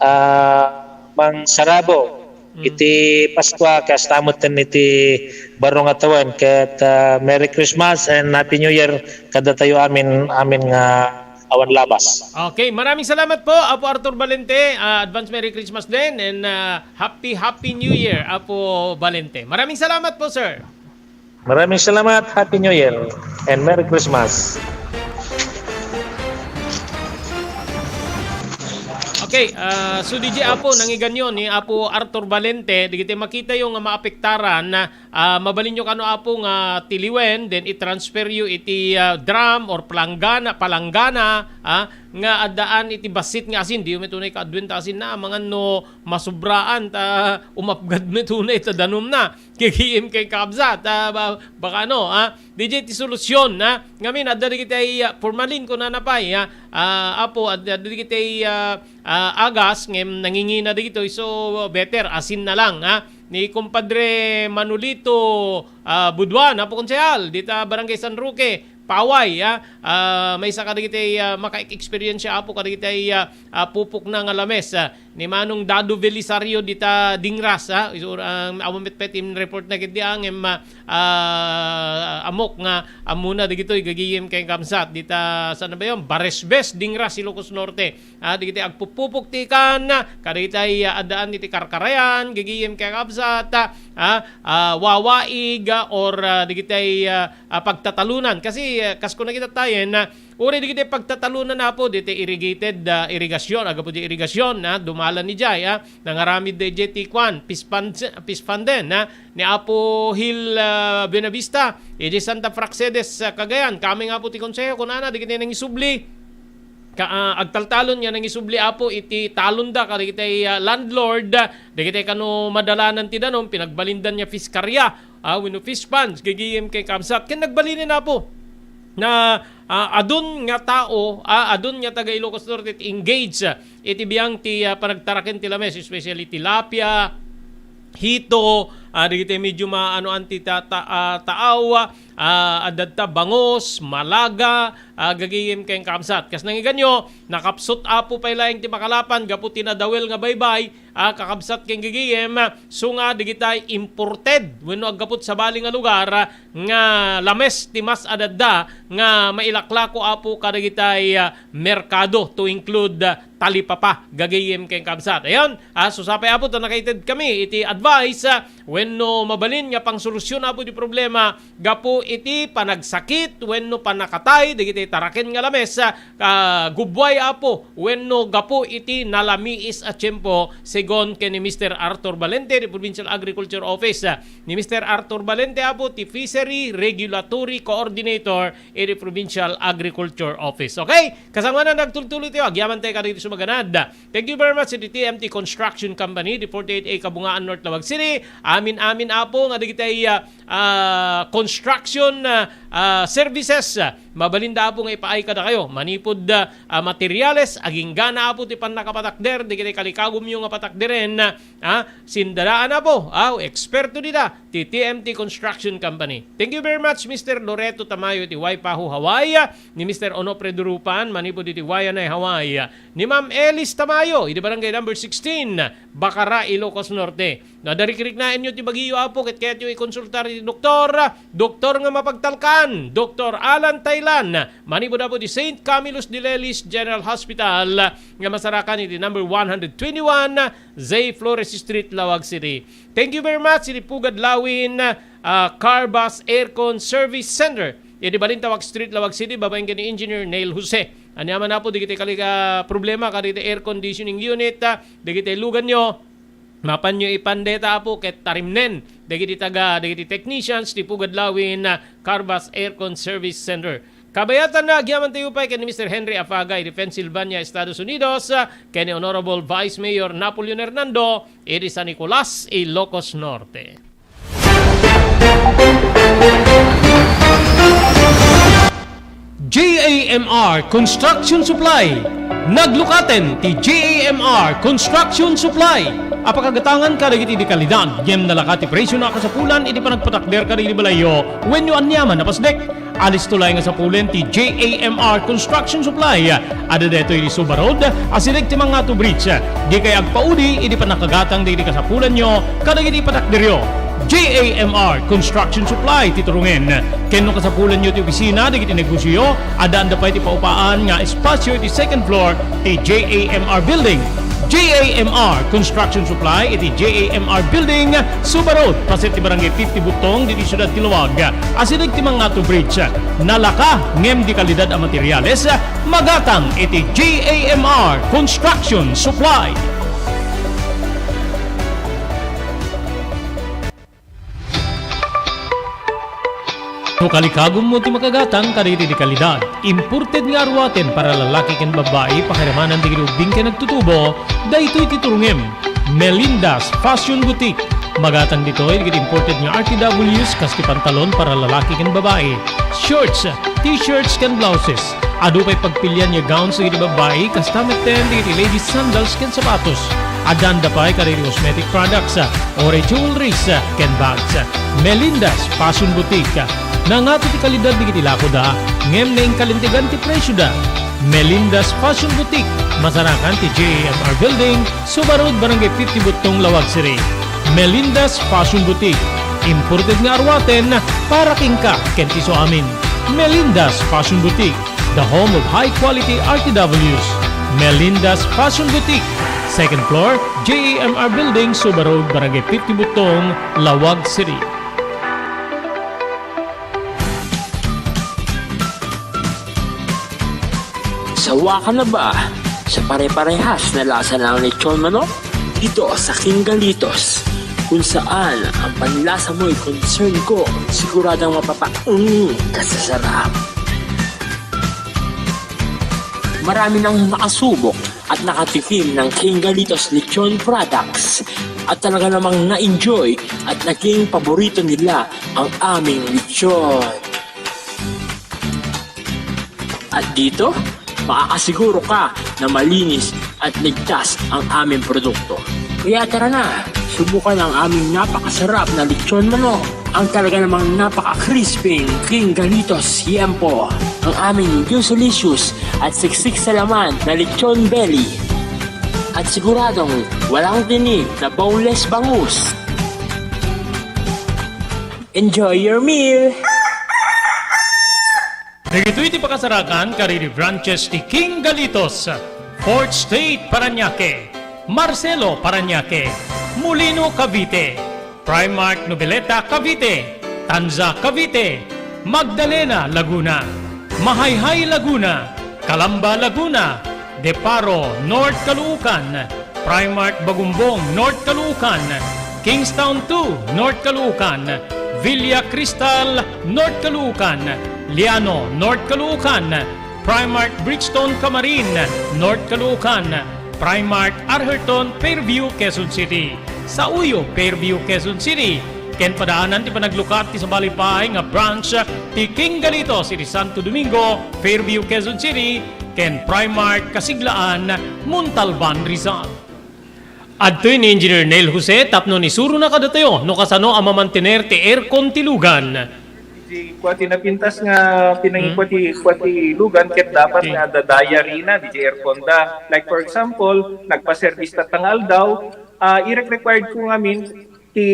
ah, mangsarabo Mm. iti Paskua, kasta met iti baro nga tawen. Ket, ah, Merry Christmas and Happy New Year kadatayo amin, amin nga awan labas. Okay, maraming salamat po, Apo Arthur Valente. Ah, advance Merry Christmas din and, ah, happy, happy New Year, Apo Valente. Maraming salamat po, sir. Maraming salamat. Happy New Year and Merry Christmas. Okay, ah, so D J Apo, nangiganyo ni Apo Arthur Valente, dagiti makita yo nga maapektaran, ah, mabalinyo kano, Apo, nga tiliwen, then i-transfer yo iti, ah, drum or palanggana, palanggana, ah, nga addaan iti bassit nga asin, di met unay kaaduen ta asin na, amangan no masubraan ta umapgad met unay ta danum na. Gagayem ken kakabsat, ah, ba-, baka ano, ah, D J ti solusyon, ah, ngamin, adda dagiti, ah, formalin, kunana pay, ah, ah, Apo, adda, adda dagiti, ah, ah, agas, ngem nangingina dagitoy, so better, asin na lang, ah. Ni Compadre Manolito, ah, Buduan, Apo Konsehal, dita Barangay San Roque, Paway, ah, ah, maysa kadagiti, ah, maka-experience, Apo, kadagiti, ah, ah, pupok na nga lames, ah. Ni Manong Dado Belisario dita Dingras, ha? Isu-, ah, awan met pay ti report na ketdi, ah, ngem, ah, ah, ammok nga ammona dagitoy gagayem ken kakabsat dita, saan na ba yun? Baresbes, Dingras, Ilocos Norte. Ah, dagiti agpupupok ti kan, kadagiti, ah, addaan iti karkarayan, gagayem ken kakabsat, ah, ah, wawaig, ah, or, ah, dagiti, ah, ah, pagtatalunan. Kasi, ah, kas kuna kita tayen, ah, Uray dagiti pagtatalonan, Apo, diti irrigated, ah, irigasyon, aggapu di irigasyon, ah, dumalan idiay, ah, nangaramid da idiay ti kuan, fish pond, fish pond den, ah, ni Apo Hil, ah, Buenavista, idiay Santa Praxedes, ah, Cagayan. Kami nga, Apo, ti konseho, kunana, dagiti nangisubli, ka-, ah, agtaltalon nga nangisubli, Apo, iti talonda kadagiti, ah, landlord, ah, dagiti kano madalanan ti danum, pinagbalindan nga fiskarya, ah, wenno fish ponds, gagayem ken kakabsat. Ken nagbalinen, Apo, na, ah, adun nga tao, ah, adun nga taga Ilocos Norte ti engage, ah, iti biang ti, ah, panagtaraken ti lames, especially tilapia, hito, ah, dagiti medyo maanoan ti ta-, ta-, ah, taaw, ah, ah, adda ta bangus, malaga, ah, gagayem ken kakabsat. Kas nangngeganyo, nakapsut Apo pay laeng ti makalapan gapu ti nadawel nga baybay, ah, kakabsat ken gagayem, so nga dagitay imported wenno aggapu ti sabali nga lugar, ah, nga lames ti mas adadda nga mailaklako, Apo, kadagitay, ah, merkado, to include, ah, talipapa, gagayem ken kakabsat. Ayan, ah, so sapay, Apo, ta nakaited kami iti advice, ah, wenno mabalin nga pangsolusyon, Apo, ti problema gapu iti panagsakit wenno pannakatay dagiti taraken nga lames, ah, gubbuay, Apo, wenno gapu iti nalamiis a tiempo, segun ken ni Mister Arthur Valente, ti Provincial Agriculture Office. Ah, ni Mister Arthur Valente, Apo, ti Fishery Regulatory Coordinator iti Provincial Agriculture Office. Okay? Kasangwanan, nagtultuloy tayo. Agyaman tayo kadagiti sumaganad. Thank you very much iti T M T Construction Company, di forty-eight A Kabungaan, North Laoag City. Amin-amin, Apo, nga dagiti, ah, ah, construction, ah, ah, services, ah, mabalinda, Apo, nga ipaay kadakayo. Manipud, ah, ah, materials, aginggana, Apo, ti pannakapatakder, dagiti kalikagumyo nga patakderen, ah, sindadaan, Apo, ah, eksperto dita, ti T M T Construction Company. Thank you very much, Mister Loreto Tamayo, ti Waipahu, Hawaii, ni Mister Onofre Durupan, manipud iti Waianae, Hawaii. Ni Ma'am Elis Tamayo, iti barangay number sixteen, Bacara, Ilocos Norte. No adda rikriknaenyo ti bagiyo, Apo, ket kayatyo ikonsultar iti doktor, doktor nga mapagtalkan, Doktor Alan Taylan, manipud, Apo, iti Saint Camillus de Lelis General Hospital, nga masarakan iti number one hundred twenty-one, Zay Flores Street, Laoag City. Thank you very much, iti Pugad Lawin, ah, Carbas Aircon Service Center. Iti balin Tawag Street, Laoag City, babaen ken ni Engineer Neil Jose. Aniaman, Apo, dagiti kali-, ah, problema kadagiti air conditioning unit, ah, dagiti luganyo, mapanyo ipan deta, Apo, ket tarimnen dagiti taga, dagiti technicians ti Pugad Lawin, ah, Carbas Aircon Service Center. Kabayatanna, agyaman tayo pay ken ni Mister Henry Afaga iti Pennsylvania, Estados Unidos, ah, ken ni Honorable Vice Mayor Napoleon Hernando iti San Nicolas, Ilocos Norte. J A M R Construction Supply. Naglukaten ti J A M R Construction Supply a pakagatangan kadagiti di kalidad, ngem nalaka ti presio a kasapulan iti panagpatakder kadagiti balayyo wenno aniaman a pasdek. Alisto laeng a sapulen ti J A M R Construction Supply. Adda daytoy iti Suba Road, asideg ti Mangatu Bridge. Dikay agpaudi iti pannakagatang dagiti kasapulanyo kadagiti patakderyo. J A M R Construction Supply ti turungen. Ken no kasapulanyo ti opisina dagiti negosioyo, addaanda pay ti paupaan nga espasio iti second floor ti J A M R Building. J A M R Construction Supply iti J A M R Building, Suba Road, paset ti Barangay fifty Butong, ditoy siudad ti Laoag. Asideg ti Mangatu Bridge. Nalaka ngem di kalidad a materiales, magatang iti J A M R Construction Supply. No kalikagummo ti makagatang kadagiti di kalidad, imported nga aruaten para lalaki ken babbai, pakiramanan dagiti ubbing ken nagtutubo, daytoy ti turungem. Melinda's Fashion Boutique. Magatang ditoy dagiti imported nga R T Ws kas ti pantalon para lalaki ken babbai, shorts, t-shirts ken blouses. Adu pay pagpilian nga gowns dagiti babbai, kasta metten dagiti ladies sandals ken sapatos. Addaanda pay kadagiti cosmetic products, uray jewelries, ken bags. Melinda's Fashion Boutique. Nangato ti kalidad dagiti lakoda, ngem naingkalintegan ti presioda. Melinda's Fashion Boutique, masarakan ti J A M R Building, Suba Road, Barangay fifty Butong, Laoag City. Melinda's Fashion Boutique, imported nga aruaten para kenka ken ti isuamin. Melinda's Fashion Boutique, the home of high quality R T Ws. Melinda's Fashion Boutique, second floor, J A M R Building, Suba Road, Barangay fifty Butong, Laoag City. Sawa ka na ba sa pare-parehas na lasa ng lechon manok? Dito sa King Galitos, kung saan ang panlasa mo'y concern ko, siguradong mapapa-, mm, kasasarap. Marami nang nakasubok at nakatikim ng King Galitos Lechon Products at talaga namang na-enjoy at naging paborito nila ang aming lechon. At dito, makakasiguro ka na malinis at ligtas ang aming produkto. Kaya tara na, subukan ang aming napakasarap na lechon manok. Ang talaga namang napaka-crispy King Galitos Yempo. Ang aming juicelicious at siksik sa laman na lechon belly. At siguradong walang tinik na boneless bangus. Enjoy your meal! Dagitoy ti pakasarakan kadagiti branches ti King Galitos, Fourth Street, Parañaque, Marcelo, Parañaque, Molino, Cavite, Primark, Noveleta, Cavite, Tanza, Cavite, Magdalena, Laguna, Mahayhay, Laguna, Calamba, Laguna, De Paro, North Caloocan, Primark Bagumbong, North Caloocan, Kingstown two, North Caloocan, Villa Cristal, North Caloocan, Liano, North Caloocan, Primark Bridgestone Camarin, North Caloocan, Primark Arherton, Fairview, Quezon City, Sauyo, Fairview, Quezon City, ken padaanan ti panaglukat ti sabali pay nga branch ti King Galitos iti Santo Domingo, Fairview, Quezon City, ken Primark Kasiglaan, Montalban, Rizal. Adtoy ni Engineer Neil Jose tapno isurona kadatayo no kasano a mamantener ti aircon ti lugan. Ti kua ti napintas nga pinangikua ti, kua ti lugan ket dapat nga adda diary na diay aircon da. Like for example, nagpa-service tatta nga aldaw, ah, irek-required ko ngamin ti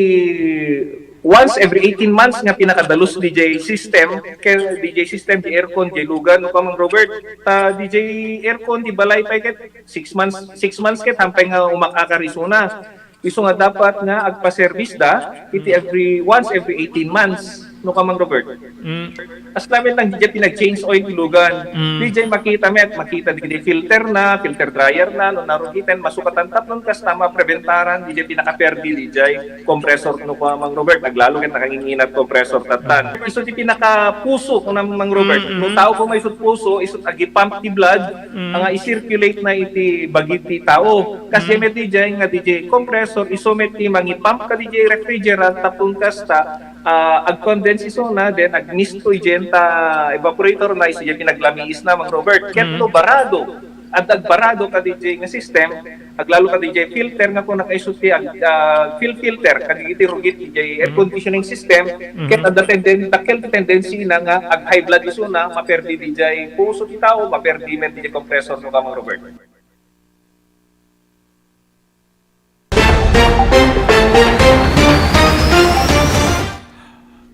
once every eighteen months nga pinakadalus diay system, ken diay system ti aircon diay lugan, no, Kamang Robert. Ta diay aircon ti balay pay ket six months, six months ket hampay nga umakakar isuna. Isu nga dapat nga agpa-service da iti every, once every eighteen months, no, Kamang Robert. Mm. As lamet lang diay pinag-change oil ti lugan. Mm. Diay makita met, makita diay filter na, filter dryer na, no, narugiten, masukatan tapno kasta mapreventaran diay pinakaperdi diay compressor, no, Kamang Robert, aglalo ket nakangin-inat compressor tattan. Isu ti pinakapuso, Kamang Robert. Mm, mm. No tao ko may isut puso, isut agipump ti blood, nga i-circulate na iti bagi ti tao. Kas diay met diay nga diay compressor, isu met ti mangipump kadiay refrigerant tapno kasta, ah, ag-condense isuna, then agmisto idiay ta evaporator na, isu diay pinaglamiis na, Mang Robert. Ket no barado, adda agbarado kadiay nga system, aglalo kadiay filter nga kuna kaisu ti ag-, ah, fil-, filter kadagiti rugit diay air conditioning system, ket adda tenden-, dakkel ti tendency na nga ag-high blood isuna, maperdi diay puso ti tao, maperdi met diay compressor, no, Kamang Robert.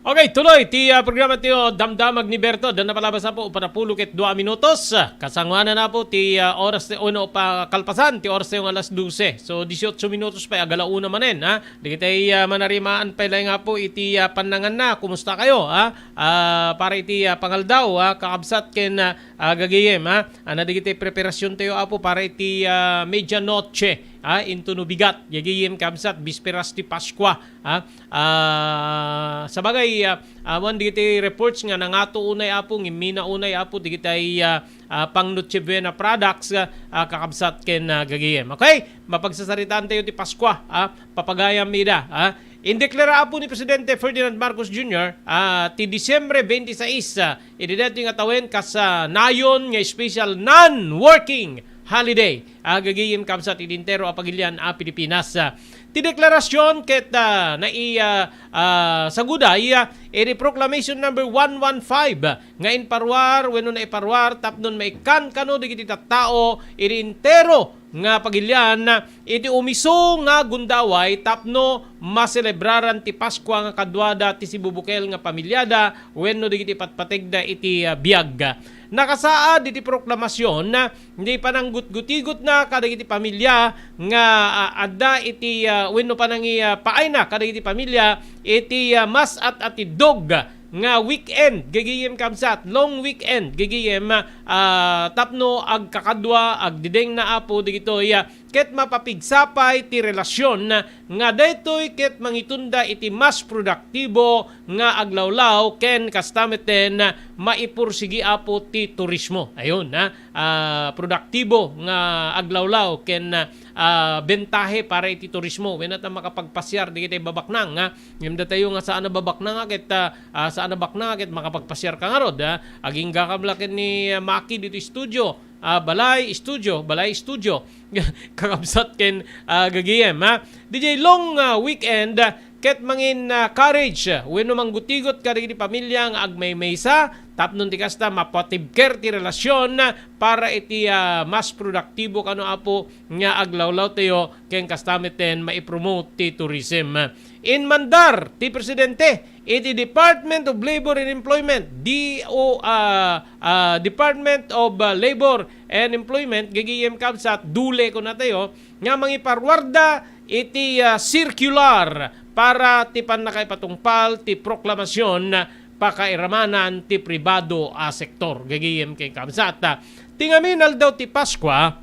Okay, tuloy ti, ah, programa ti, oh, Damdamag ni Berto. Adda napalabas apo, upat a pulo ket dua minutos. Ah, kasangoanan apo ti, ah, oras ti, uno pa kalpasan ti oras ti nga alas dose. So, dieciocho minutos pay, agala una manen, ha? Dagiti, ah, manarimaan pay laeng apo iti, ah, pannanganna. Kumusta kayo, ha? Ah, para iti, ah, pangaldaw, ha? Kakabsat ken, ah, ah, gagayem, ha? Ana dagiti preparasiontayo, apo, para iti, ah, medianoche, ha, intono bigat, gagayem, kabsat, bisperas ti Paskua, ha? Ah, sabagay, ah, awan dagiti reports nga nangato unay, apo, ngimmina unay, apo, dagiti, ah, ah, pang Noche Buena products, ah, ah, kakabsat ken, ah, gagayem. Okay? Mapagsasaritaantayo ti Paskua, ha? Papagayam ida, ha? Indeklara, apo, ni Presidente Ferdinand Marcos Junior, ah, ti Disyembre twenty-six, ah, iti daytoy nga tawen kas, ah, nayon nga special non-working holiday. Ah, gagayem, kabsat, iti entero a pagilian a Pilipinas. Ah, ti deklarasion ket, ah, nai-, ah, ah, saguday, ah, iti Proclamation Number one one five, ah, nga inparuar wenno naiparuar tapno maikkan kano dagiti tattao iti entero nga pagilian iti umiso nga gundaway tapno maselebraran ti Paskua nga kaduada ti sibubukel nga pamilyada wenno dagiti patpategda iti, ah, biag. Nakasaad iti proklamasion, ah, ti pananggutgutigotna kadagiti pamilya nga, ah, adda iti, ah, wenno panangi-, ah, paayna kadagiti pamilya iti, ah, mas at-atiddog nga weekend, gagayem, kabsat, long weekend, gagayem, ah, tapno agkakadua, agdidengna, apo, dagitoy, ah, ket mapapigsa pay ti relasion nga daytoy ket mangitunda iti mas produktibo nga aglawlaw ken kasta metten maipursigi, apo, ti turismo. Ayun, ha? Ah, produktibo nga aglawlaw ken, ah, bentahe para iti turismo. Wenno ta makapagpasiar dagiti babaknang, ha? Ngem datayo nga saan a babaknang ket, ah, ah, saan a baknang ket makapagpasiar ka ngarud, ha? Agingga ka la ken ni, ah, Maki dito studio. Ah, balay, studio, balay, studio. Kakabsat ken, ah, gagayem, ha? Diay long, ah, weekend, ah, ket mangin-, ah, courage wenno manggutigot kadagiti pamilya nga agmaymaysa tapno ti kasta mapatibker ti relasyon para iti, ah, mas produktibo kano, Apo, nga aglawlawtayo ken kasta metten maipromote ti tourism. Inmandar ti Presidente iti Department of Labor and Employment, D O, ah, ah, Department of, ah, Labor and Employment, gagayem kabsat, DOLE kunatayo, nga mangiparwarda iti, ah, circular para ti pannakaipatungpal ti proklamasyon pakairamanan ti pribado a sektor. Gagayem ken kabsat, ti ngamin aldaw ti Paskua,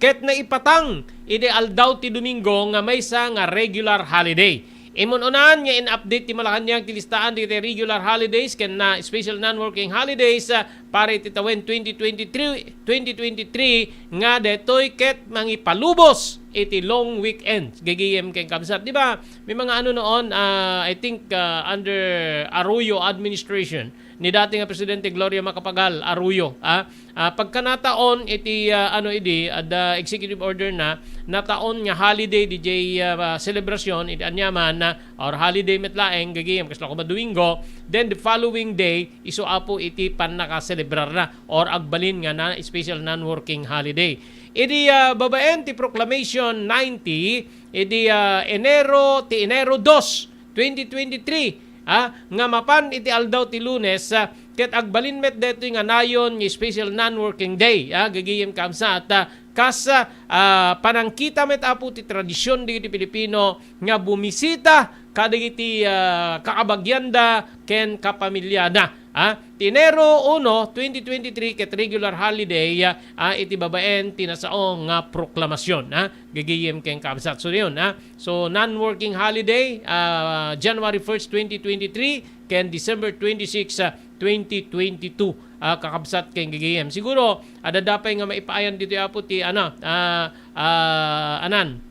ket naipatang iti aldaw ti Domingo nga maysa nga regular holiday. Imun-unan nga in-update ti Malacañang ti listaan dagiti regular holidays ken na special non-working holidays, ah, para iti tawen twenty twenty-three, twenty twenty-three nga daytoy ket mangipalubos iti long weekend. Gagayem ken kabsat, di ba? May mga ano noon, ah, I think, ah, under Arroyo administration, ni dati nga Presidente Gloria Macapagal Arroyo, ah, ah, pagkanataon iti, ah, ano idi, ah, the executive order na, nataon nga holiday D J, ah, celebration iti aniaman, ah, or holiday met laeng, gagayem, kasla koma Domingo, then the following day, isu Apo iti pannakaselebrar na or agbalin nga na special non-working holiday. Idi, ah, babaen ti Proclamation ninety, idi, ah, Enero, ti Enero dos, twenty twenty-three, ah, nga mapan iti aldaw ti Lunes, ah, ket agbalin met daytoy nga nayon nga special non-working day, ah, gagayem kabsat, ah, kas, ah, panangkita met, Apo, ti tradision dagiti Pilipino nga bumisita kadagiti, ah, kakabagianda ken kapamiliana. Ah, ti Enero uno, twenty twenty-three ket regular holiday, ah, iti babaen ti nasao nga proklamasyon, ah, gagayem ken kabsat. So, yun, ah. So, non-working holiday, ah, January first, twenty twenty-three, ken December twenty-six, ah, twenty twenty-two, ah, kakabsat ken gagayem. Siguro, adda pay nga maipaayan ditoy, Apo, ti, ano, ah, ah, anan,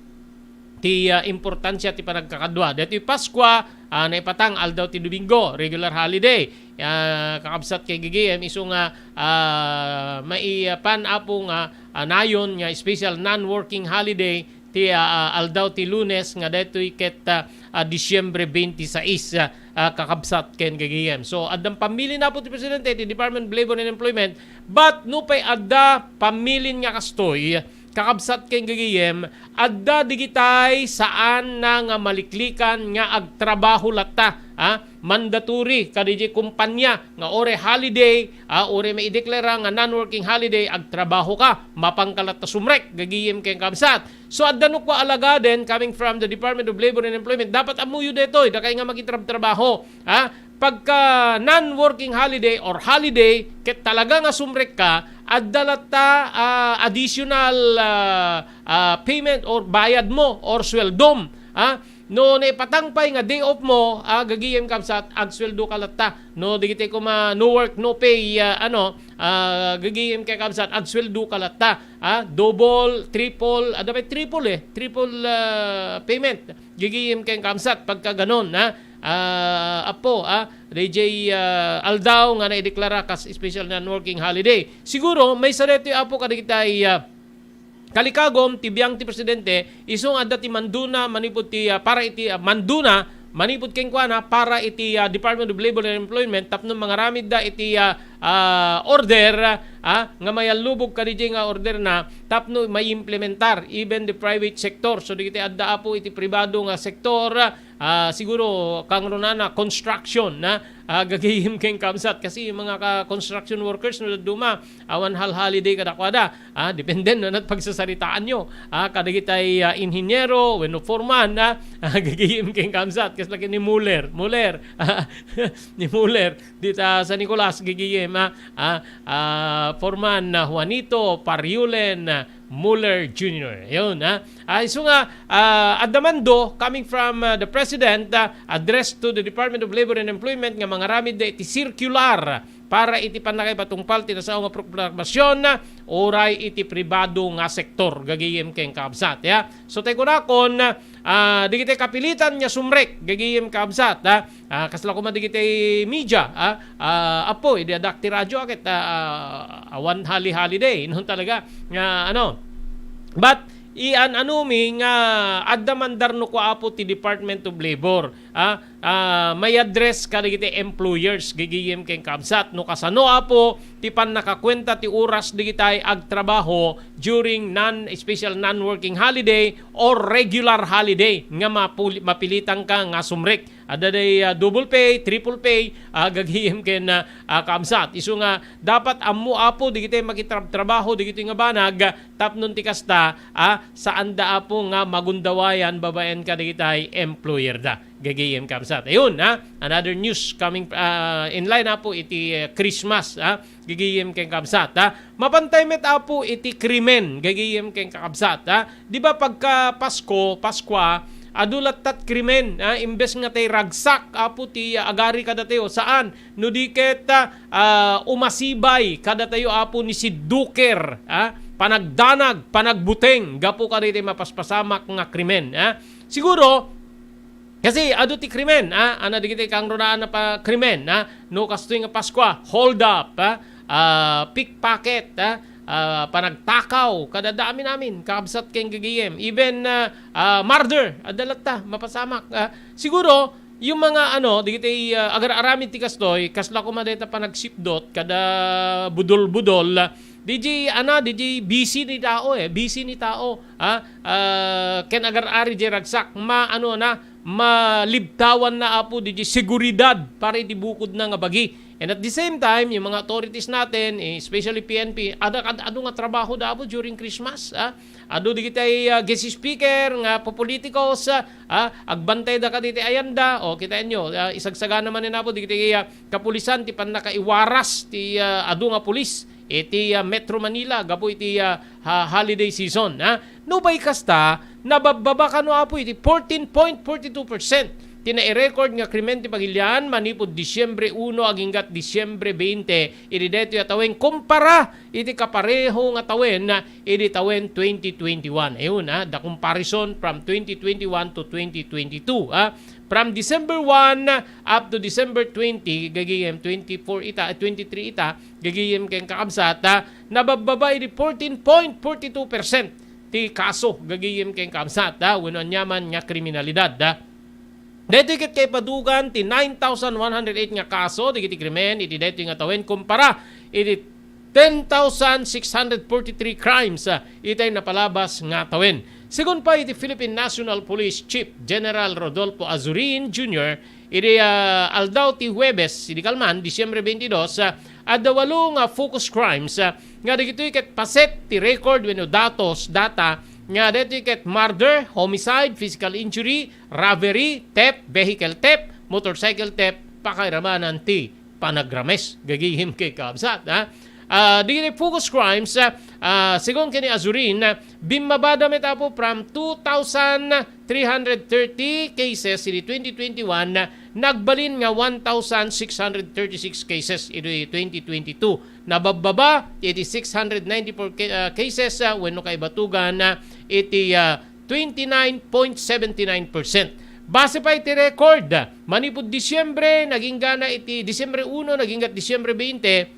ti, ah, importansia ti panagkakadua. Daytoy Paskua, ah, naipatang aldaw ti Domingo, regular holiday. Ah, kakabsat ken gagayem, isu nga, ah, maipan, Apo, nga, ah, nayon nga special non-working holiday ti, ah, ah, aldaw ti Lunes nga daytoy ket, ah, ah, Disyembre twenty-six, ah, ah, kakabsat ken gagayem. So, addan pamilin, Apo, ti Presidente ti Department of Labor and Employment, but nupay adda pamilin nga kastoy, kakabsat ken gagayem, adda digitay saan na nga maliklikan nga agtrabaho latta, ah, mandatory kadaydiay kumpanya nga uray holiday, ah, uray maideklara nga non-working holiday, agtrabaho ka, mapan ka latta sumrek, gagayem ken kabsat. So, adda no kua alagaden coming from the Department of Labor and Employment, dapat ammoyo daytoy, dakay nga makitrabtrabaho, ah, pagka non-working holiday or holiday, ket talaga nga sumrek ka, adda latta, ah, additional, ah, ah, payment or bayad mo or sweldom, ah. No naipatang pay nga day off mo, ah, gagayem kabsat, agsueldo ka latta. No, dagiti koma, no work, no pay, ah, ano, ah, gagayem ken kabsat, agsueldo ka latta. Ah, double, triple, adda pay triple eh, triple, ah, payment. Gagayem ken kabsat, pagka ganon, ah, ah, Apo, ah, D J, ah, aldaw nga naideklara kas special non-working holiday. Siguro, maysa daytoy, Apo, kadagitay, ah, kalikagum ti biang ti Presidente, isu nga adda ti manduna manipud ti, ah, para iti, ah, manduna manipud kenkuana para iti, ah, Department of Labor and Employment tapno mangaramidda iti, ah, ah, order, ah, nga mayallubog kadaydiay nga order na tapno maimplementar even the private sector. So, dagiti adda, Apo, iti pribado nga sektor, ah, siguro kangrunana construction na, ah, gagayem ken kabsat kasi mga ka-construction workers no dadduma, awan hal-holiday kadakuada. Ah, depende no, nat pagsasaritaanyo. Ah, kadagitay, ah, inhinyero, wenno foreman, ah, ah, gagayem ken kabsat, kas laki ni Muller. Muller. Ah, ni Muller. Dita San Nicolas, gagayem, ah, ah, ah, foreman, ah, Juanito Pariulen, ah, Muller Junior. Yun, ah. Ah, isu nga, ah, adda mando coming from, ah, the President, ah, address to the Department of Labor and Employment nga mangaramid da iti circular para iti pannakaipatungpal ti nasao nga proklamasyon, uray iti pribado nga sektor, gagayem ken kabsat, ya. So, tay kunakon, ah, digiti kapilitan nga sumrek, gagayem kabsat, ah, ah, kasla koma digiti media, ah, ah, Apo, idi adda ti radio, ket, ah, ah, awan hali-holiday, no, talaga, nga, ano, but, ian-anumi nga adda mandarno ko, Apo, ti Department of Labor, ah, ah, may address kadagiti employers, gigiyem ken kabsat. No kasano, Apo, ti pannakakuenta ti oras digitay agtrabaho during non, special non-working holiday or regular holiday nga mapuli-, mapilitan ka nga sumrek. Adda day, ah, double pay, triple pay, ah, gagiyem ken, ah, ah, kabsat. Isu nga dapat ammo, Apo, digitay makitrab-trabaho digitoy nga banag, ah, tapno ti kasta, ah, saanda, Apo, nga magundawayan babaen kadagitay employer da. Gagiyem kabsat. Ayun, ha? Another news coming, ah, in line, Apo, iti, eh, Christmas, ha? Gagiyem ken kabsat, ha? Mapantay met, Apo, iti krimen, gagiyem ken kakabsat, ha? Di ba pagka Pasko, Paskua, adu lattat krimen, ha? Imbes nga tay ragsak, Apo, ti, ah, agari kadatayo, saan? No di ket, ah, ah, umasibay kadatayo, Apo, ni sidduker, ha? Panagdanag, panagbuteng, gapu kadagiti mapaspasamak nga krimen, ha? Siguro, kasi adu ti krimen, ah, ana dagiti kangrunaan a pa-, krimen, ah, no kastoy nga Paskua, hold up, ah, ah, pickpocket, ah, ah, panagtakaw, kada amin-amin, kakabsat ken gagayem. Even, ah, ah, murder, adda latta, mapasamak. Ah, siguro, yung mga, ano, dagiti, ah, agar-aramid ti kastoy, kasla koma dayta panagsipdot, kada budol-budol, ah, digi, ana, digi busy ni tao, eh, busy ni tao, ah, ah, ken agar-ari di ragsak, ma-, ano na, malibtawanna, Apo, digi seguridad para iti bukodna nga bagi. And at the same time, yung mga authorities natin, eh, especially P N P, ada, ad-, adu nga trabaho da, Apo, during Christmas, ah. Adu digitay, ah, guest speaker nga popolitikos, ah, ah, agbantay da kaditi ayanda. O, kitaenyo, ah, isagsagana man ni, Apo, digitay, ah, kapulisan ti pannakaiwaras ti, ah, adu nga pulis iti, ah, Metro Manila gapu iti, ah, ha-, holiday season, ha? Nupay kasta, nababbaba kano, Apo, iti fourteen point forty two percent ti nairecord nga krimen ti pagilian manipud Disyembre uno aginggat Disyembre bainte iti daytoy a tawen kumpara iti kapareho nga tawen, ah, iti tawen twenty twenty-one. Ayun, ah, the comparison from twenty twenty-one to twenty twenty-two, ah. From December one up to December twenty, gagayem twenty-four ita, twenty-three ita, gagayem ken kakabsat, ah, nababbaba iti fourteen point forty two percent ti kaso gagayem ken kakabsat, ah, wenno aniaman nga kriminalidad, ah. Daytoy ket kaipadugan ti nine thousand one hundred eight nga kaso dagiti krimen iti daytoy nga tawen kumpara iti ten thousand six hundred forty-three crimes, ah, itay napalabas nga tawen. Segun pay iti Philippine National Police Chief General Rodolfo Azurin Junior, iti, ah, aldaw ti Huwebes, idi kalman, Disyembre twenty-two, ah, adda walo nga focus crimes, ah, nga dagitoy ket paset ti record wenno datos, data, nga daytoy ket murder, homicide, physical injury, robbery, theft, vehicle theft, motorcycle theft, pakairamanan ti panagrames. Gagayem ken kakabsat, ha? Ah, dagiti focus crimes, ah, ah, segun ken ni Azurin, ah, bimmabada met, Apo, from two thousand three hundred thirty cases idi twenty twenty-one, ah, nagbalin nga one thousand six hundred thirty-six cases idi twenty twenty-two. Nababbaba iti six hundred ninety-four ca-, ah, cases, ah, wenno kaibatugan, ah, iti, ah, twenty-nine point seventy-nine percent. Base pay iti record, manipud Disyembre, nagingga na iti Disyembre uno, nagingga Disyembre bainte,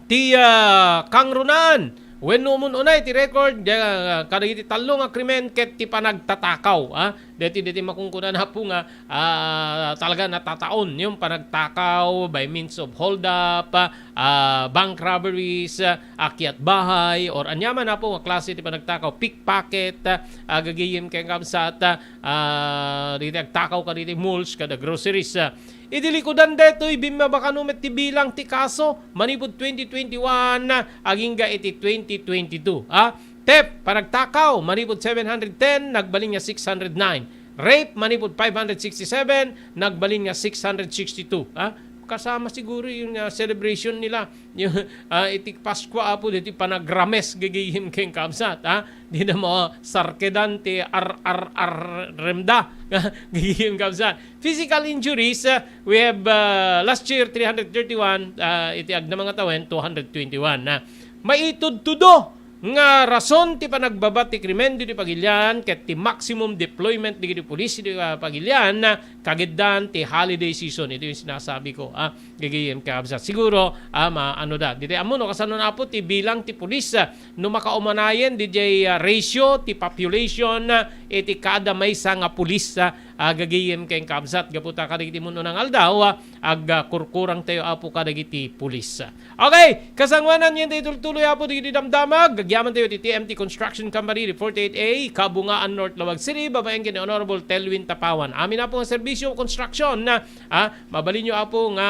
ti, ah, kangrunaan wenno umun-unay ti record, ah, kadagiti tallo nga krimen ket ti panagtatakaw, ah. Deti, deti makunkunan, Apo, nga, ah, talaga natataon yung panagtakaw by means of hold up, ah, bank robberies, ah, akyat bahay, or aniaman, Apo, nga klase ti panagtakaw, pickpocket, ah, gagayem ken kabsat, ah, dagiti agtakaw kadagiti malls, kada groceries, ah. Iti likudan daytoy, bimmaba kano met ti bilang ti kaso manipud twenty twenty-one agingga iti twenty twenty-two, ah. Theft, panagtakaw, manipud seven hundred ten, nagbalin nga six hundred nine. Rape, manipud five hundred sixty-seven, nagbalin nga six hundred sixty-two, ah. Kasama siguro yung, ah, celebration nila. Yung, ah, iti Paskua, Apo, diti panagrames gagayem ken kabsat, ha? Di na mo sarkedan ti ar-ar-ar-remda gagayem kabsat. Physical injuries, ah, we have, ah, last year, three hundred thirty-one, ah, iti agna nga tawen, two hundred twenty-one, ha? Maitudtudo nga rason ti panagbabat ti krimen ditoy Pagilian ket ti maximum deployment dagiti pulis ditoy, ah, Pagilian, kagiddan ti holiday season. Ito yung sinasabi ko, ah, gagayem, kabsat. Siguro, ah, ma-, ano da, ditoy ammo, no, kasano na po ti bilang ti pulis, ah, no makaumanayen, dijay, ah, ratio ti population, ah, iti kada maysa nga pulis, ah, ah, gagayem ken kabsat, gapu ta kadagiti mun-unang aldaw, ah, ag, ah, kurkurang tayo, Apo, kadagiti pulis. Okay, kasangoanan, yen tayo tultuloy, Apo, dagiti damdamag. Agyaman tayo ti T M T Construction Company, di forty-eight A, Kabungaan, North Laoag City, babaen ken ni Honorable Telwin Tapawan. Amin, Apo, nga serbisyo, construction, ah, mabalinyo, Apo, nga,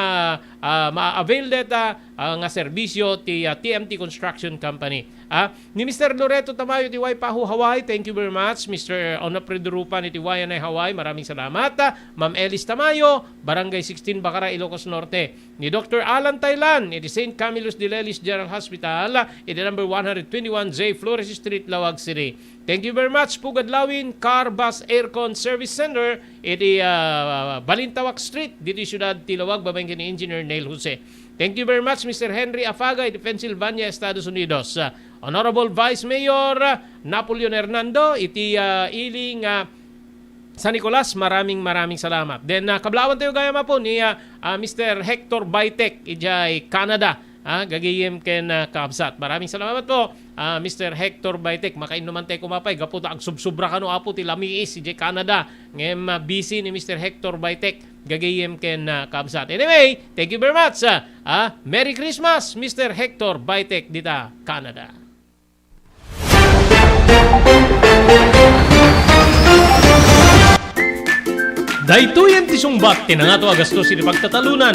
ah, ma-avail deta, ah, nga serbisyo ti, ah, T M T Construction Company. Ah, ni Mister Loreto Tamayo ti Waipahu, Hawaii, thank you very much. Mister Onofre Durupan iti Waianae, Hawaii, maraming salamat. Ah, Ma'am Elis Tamayo, Barangay sixteen, Bacara, Ilocos Norte. Ni Doctor Alan Tailan iti Saint Camillus de Lelis General Hospital, iti number one hundred twenty-one J Flores Street, Laoag City. Thank you very much, Pugad Lawin Car Bus Aircon Service Center, iti, ah, Balintawak Street, diti siudad ti Laoag, babaen ken ni Engineer Neil Jose. Thank you very much, Mister Henry Afaga, iti Pennsylvania, Estados Unidos. Ah, Honorable Vice Mayor, ah, Napoleon Hernando, iti, ah, ili nga San Nicolas, maraming, maraming salamat. Then, ah, kablawan tayo gayam, Apo, ni, ah, ah, Mister Hector Baitek, ijay Canada. Ah, gagayem ken, ah, kabsat. Maraming salamat po, ah, Mister Hector Baitek. Makainnuman tayo kumapay. Gapu ta agsubsubra kano, Apo, ti lamiis ijay Canada. Ngem, ah, busy ni Mister Hector Baitek. Gagayem ken, ah, kabsat. Anyway, thank you very much. Ah, ah, Merry Christmas, Mister Hector Baitek dita Canada. Daytoyen ti sungbat ti nangato a gastos iti pagtatalunan.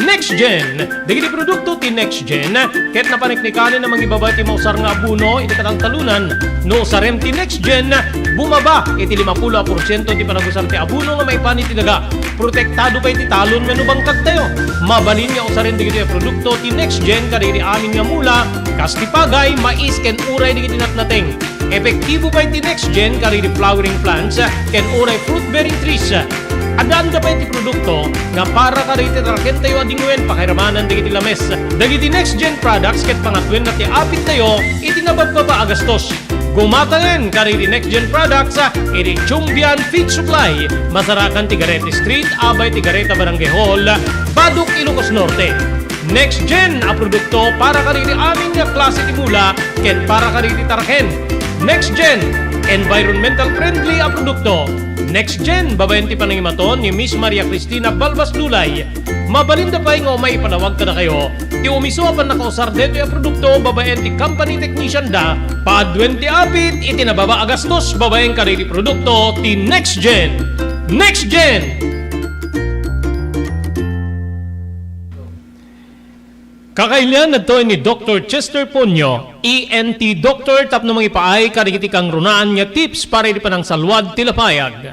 Next Gen. Dagiti produkto ti Next Gen ket napaneknekanen a mangibaba ti mausar nga abono iti kataltalunan. No usarem ti Next Gen, bumaba iti limapulo a porsiento ti panagusar ti abono nga maipan iti daga. Protektado pay ti talon wenno bangkagtayo. Mabalin nga usaren dagitoy a produkto ti Next Gen kadagiti amin nga mula, kas ti pagay, mais, ken uray dagiti natnateng. Epektibo pay ti Next Gen kadagiti flowering plants ken uray fruit-bearing trees. Addaanda pay ti produkto nga para kadagiti tarakentayo a dingwen pakairamanan dagiti lames. Dagiti Next Gen products ket pangatwenna ti apittayo iti nabababa a gastos. Gumatangen kadagiti Next Gen products, ah, iti Chumbian Feed Supply, masarakan ti Garete Street, abay ti Gareta Barangay Hall, Baduk, Ilocos Norte. Next Gen a produkto para kadagiti amin nga klase ti mula ken para kadagiti taraken. Next Gen, environmental friendly a produkto. Next Gen, babaen ti panangimaton ni Miss Maria Cristina Balbas Lulay. Mabalinda pay nga umay ipanawag kadakayo ti umiso a pannakausar detoy a produkto babaen ti company technician da. Paduen ti apit iti nababa a gastos babaen kadagiti produkto ti Next Gen. Next Gen! Kakailian, adtoy ni Doktor Chester Ponyo, E N T doctor, tapno mangipaay kadagiti kangrunaan nga tips para iti panangsalwad ti lapayag.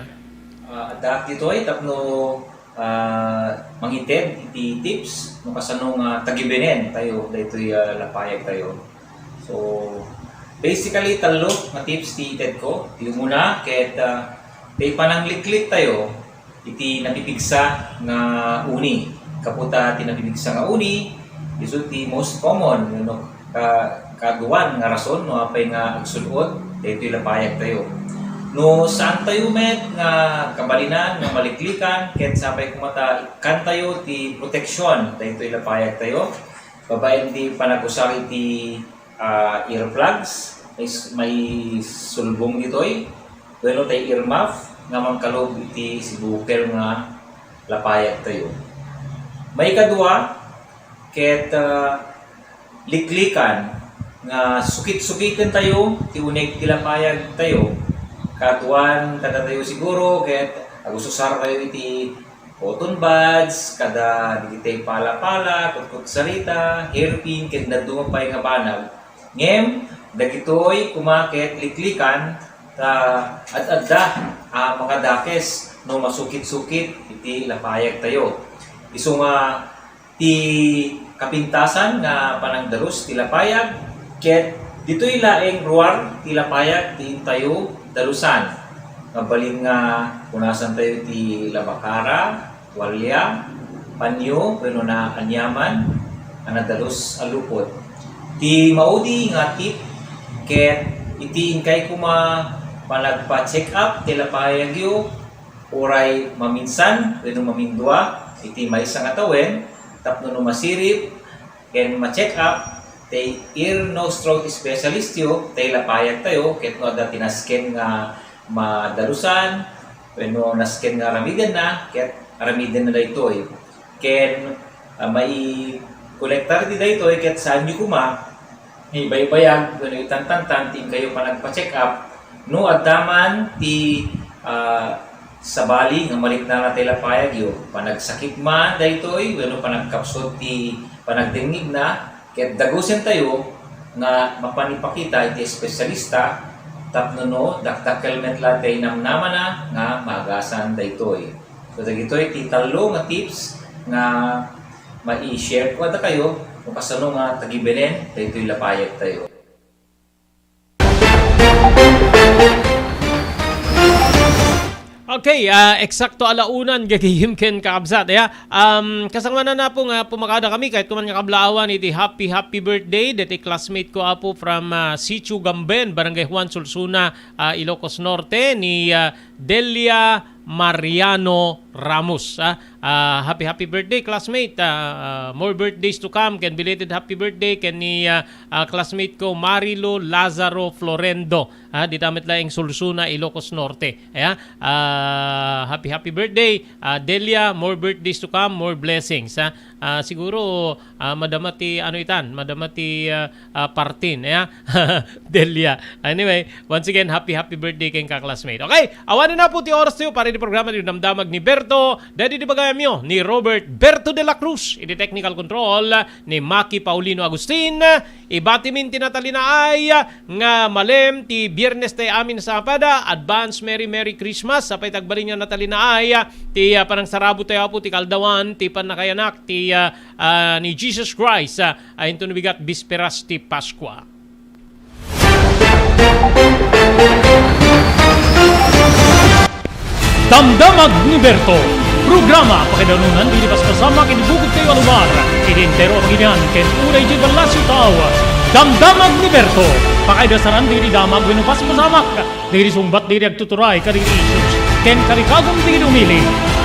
Ah, addaak ditoy tapno, ah, mangited iti tips no kasano nga tagibenen tayo daytoy, ah, lapayag tayo. So, basically, tallo nga tips ti ited ko. Ti umuna, ket, ah, ti panangliklik tayo iti napipigsa nga uni. Gapu ta ti napipigsa nga uni, isu ti most common, no, ka-, kaaduan nga rason no apay nga agsud-ot daytoy lapayag tayo. No saan tayo met nga kabalinan nga maliklikan, ket sapay koma ta ikkan tayo ti proteksyon daytoy lapayag tayo, babaen ti panagusar iti ah, earplugs, may s-, may sulbong ditoy, wenno tay earmuff nga mangkalub iti sibukel nga lapayag tayo. Maikadua, ket, ah, liklikan nga sukit-sukiten tayo ti uneg ti lapayag tayo. Kaaduan kadatayo siguro, ket agususar tayo iti cotton buds, kada dagiti pala-pala, kutkutsarita, hairpin, ken dadduma pay nga banag. Ngem, dagitoy koma ket liklikan ta ad-adda a makadakes no masukit-sukit iti lapayag tayo. Isu nga ti kapintasan nga panangdalus ti lapayag, ket ditoy laeng ruar ti lapayag ti intayo dalusan. Mabalin nga punasan tayo ti labakara, tualya, panyo, wenno naaniaman a nadalus a lupot. Ti maudi nga tip Ket iti inkay koma panagpa-check up ti lapayagyo, uray maminsan wenno mamindua iti maysa nga tawen, tapno no masirib ken ma-check up ti ear, nose, throat specialistyo, ti lapayagtayo, ket no adda ti nasken nga madalusan wenno nasken nga aramidenna, ket aramidenna daytoy. Ken, ah, maikolektar ti daytoy ket saanyo koma ibaybayag wenno itantantan ti inkayo panagpa-check up no adda man ti, ah, sabali nga maliknana ti lapayagyo, panagsakit man daytoy wenno panagkapsut ti panagdengngegna, ket dagusentayo nga mapan ipakita iti espesyalista tapno no dakdakkel met la ti namnamana nga maagasan daytoy. So, dagitoy ti tallo nga tips nga mai-share ko kadakayo no kasano nga tagibenen daytoy lapayagtayo. Okay, ah, eksakto a la unan gagayem ken kakabsat, ya. Um, kasangwanan na po nga pumakada kami, kahit kuman nga kablaawan, iti happy, happy birthday, deti classmate ko, apo, from, ah, Sitio Gamben, Barangay Juan Solsona, ah, Ilocos Norte, ni, ah, Delia Mariano Ramos, ah. Ah, happy, happy birthday, classmate. Ah, ah, more birthdays to come. Ken belated happy birthday ken ni, ah, ah, classmate ko, Marilo Lazaro Florendo. Ah, dita met laeng Solsona, Ilocos Norte. Aya, ah, happy, happy birthday, ah, Delia. More birthdays to come, more blessings, ah. Ah, siguro, ah, madama ti, ano itan, madama ti, ah, ah, partin, aya. Delia. Anyway, once again, happy, happy birthday kenka, classmate. Okay, awanen na po ti oras tayo para iti programa ti Damdamag ni Berto. Daydi ti bagayamyo ni Robert Berto de la Cruz, iti technical control ni Maki Paulino Agustin. Ibatimin ti natalinaay nga malem ti Biernes tayo amin sa apada. Advance Merry, Merry Christmas. Sapay tagbalin nga natalinaay ti, ah, panangsarabut tayo, apo, ti kaldawan ti pannakayanak ti, ah, ah, ni Jesus Christ, ah, a inton bigat bisperas ti Paskua. Damdamag ni Berto, programa pakaidanunan dagiti paspasamak iti bukod tayo a lugar, iti entero a pagilian ken uray idiay ballasiw tao. Damdamag ni Berto, pakaidasaran dagiti damag wenno paspasamak dagiti sungbat dagiti agtuturay kadagiti issues ken kalikagum dagiti umili.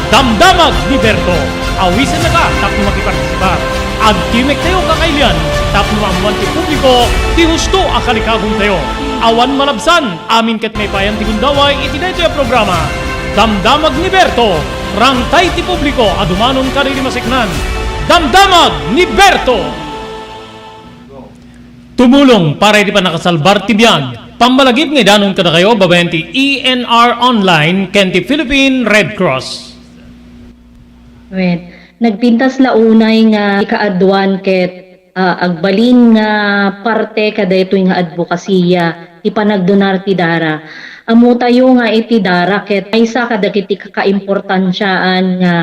Damdamag ni Berto, awisennaka tapno makipartisipar. Agtimek tayo kakailian tapno maammoan ti publiko ti husto a kalikagum tayo. Awan malabsan, amin ket maipayan ti gundaway iti daytoy a programa. Damdamag ni Berto, rangtay ti publiko a dumanon kadagiti maseknan. Damdamag ni Berto! Tumulong para iti pannakasalbar ti biag. Pammalagip nga idanon kadakayo babaen ti E N R Online ken ti Philippine Red Cross. Wen, nagpintas la unay nga ikaaduan ket, ah, agbalin nga parte kadaytoy nga adbokasiya ti panagdonar ti dara. Ammotayo nga iti dara ket maysa kadagiti kakaimportansiaan nga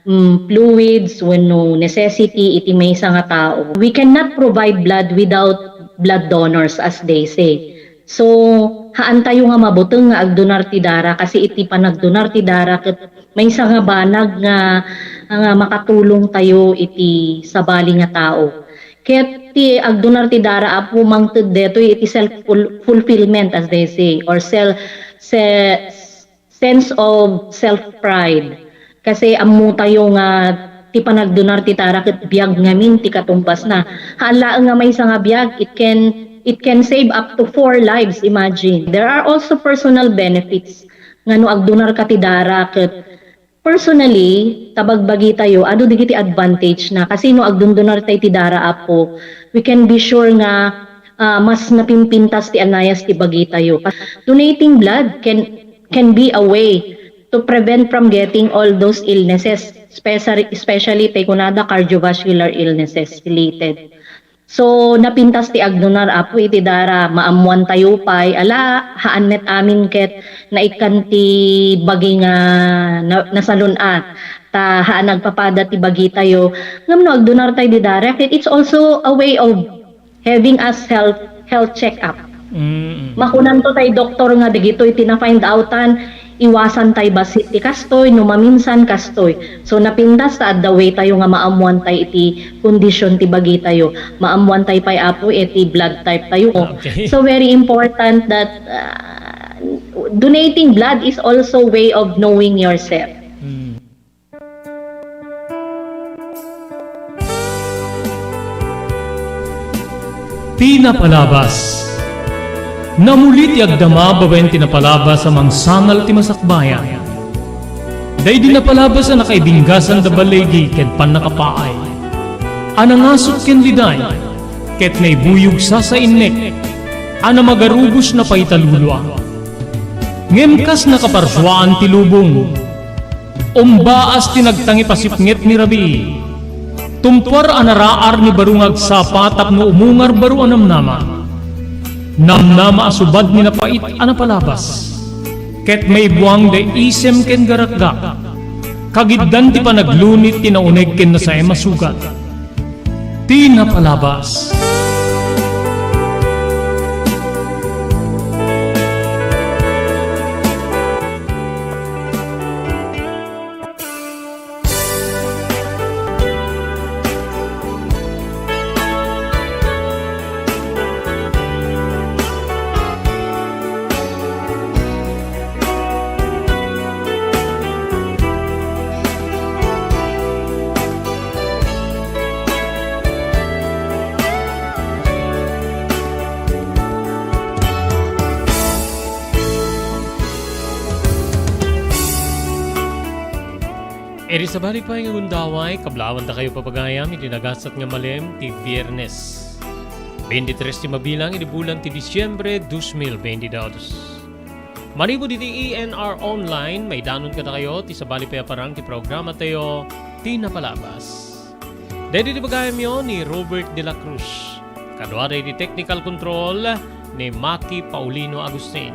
mm, fluids wenno necessity iti maysa nga tao. We cannot provide blood without blood donors, as they say. So, haantayo nga mabuteng nga agdonar ti dara, kasi iti panagdonar ti dara ket maysa nga banag nga, nga makatulong tayo iti sabali nga tao. Ket ti agdonar ti dara, apo, mangted detoy iti self ful-, fulfillment, as they say, or self, se-, sense of self-pride. Kasi ammotayo nga ti panagdonar ti dara ket biag ngamin ti katumbasna. Haan laeng nga maysa nga biag, it can, it can save up to four lives, imagine. There are also personal benefits nga no agdonarka ti dara ket personally, ta bagbagitayo, adu dagiti advantage na. Kasi no agdondonartay ti dara, apo, we can be sure nga, ah, mas napimpintas ti anayas ti bagitayo. Donating blood can can be a way to prevent from getting all those illnesses, especially, especially tay kunada cardiovascular illnesses related. So, napintas ti agdonar, apo, iti dara, maammoan tayo pay, ala, haan met amin ket naikkan ti bagi nga na-, nasalun-at, ta haan agpapada ti bagitayo. Ngem no agdonar tayo di dara, ket it's also a way of having us health, health check-up. Mm. Makunanto tay doktor nga dagitoy ti na-find outan, iwasan tay bassit ti kastoy, no maminsan kastoy. So, napintas ta adda way tayo nga maammuan tay iti kondisyon ti bagi tayo. Maammuan tay pay, Apo, iti blood type tayo. Okay. So, very important that, uh, donating blood is also way of knowing yourself. Mm. Ti napalabas. Namuli ti agdama babaen ti napalabas a mangsangal ti masakbayan. Daydi napalabas a nakaibinggasan da baligi ket pannakapaay. A nangasut ken liday, ket naibuyog sasainnek, a namagarubos na paitalulua. Ngem kas nakaparsuaan ti lubong, umbaas ti nagtangipasipnget ni rabii. Tumpuar a naraar ni baro nga agsapa tapno umungar baro a namnama. Namnama a subad ni napait a napalabas. Ket maibuang da isem ken garakgak. Kagiddan ti panaglunit ti nauneg ken nasaem a sugat. Ti napalabas. Iti sabali pay nga gundaway, kablaawan dakayo, papagayam, iti nagasat nga malem ti Biernes. Bentitres ti mabilang iti bulan ti Disiembre, dos mil bentidos. Manipud iti E N R Online, maidanon kadakayo ti sabali pay a parang ti programa tayo, Ti Napalabas. Daydi ti pagayamyo ni Robert de la Cruz. Kaduada iti technical control ni Maki Paulino Agustin.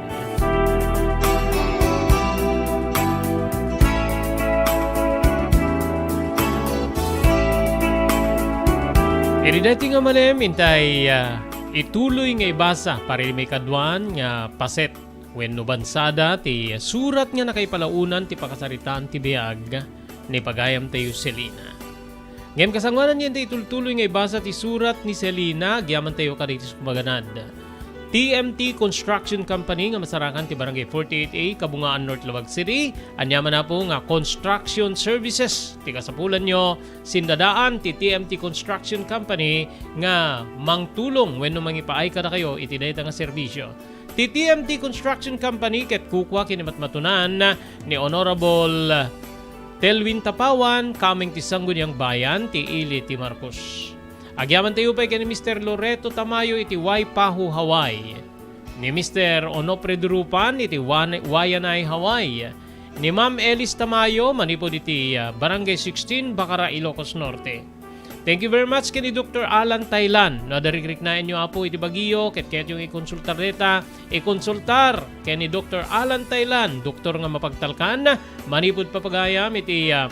Iti daytoy nga malem, intay, ah, ituloy nga ibasa para iti maikadua nga paset wenno bansada ti surat nga nakaipalaonan ti pakasaritaan ti biag ni pagayamtayo Selina. Ngem kasangoanan, intay itultuloy nga ibasa ti surat ni Selina, agyamantayo kadagiti sumaganad. T M T Construction Company nga masarakan ti Barangay forty-eight A, Kabungaan, North Laoag City. Ania man, Apo, nga construction services ti kasapulanyo, sindadaan ti T M T Construction Company nga mangtulong wenno mangipaay kadakayo iti dayta nga serbisio. Ti T M T Construction Company ket kukua ken ni matmatunan ni Honorable Telwin Tapawan, kameng ti Sangguniang Bayan ti Ili ti Marcos. Agyamantayo pay ken ni Mister Loreto Tamayo iti Waipahu, Hawaii, ni Mister Onofre Durupan iti Wan-, Waianae, Hawaii, ni Ma'am Elis Tamayo manipud iti, ah, Barangay sixteen, Bacara, Ilocos Norte. Thank you very much ken ni Doktor Alan Taylan. No adda rikriknaenyo, Apo, iti bagiyo, ket kayatyo nga ikonsultar dayta, ikonsultar ken ni Doktor Alan Taylan, doktor nga mapagtalkan, manipud papagayam iti, ah,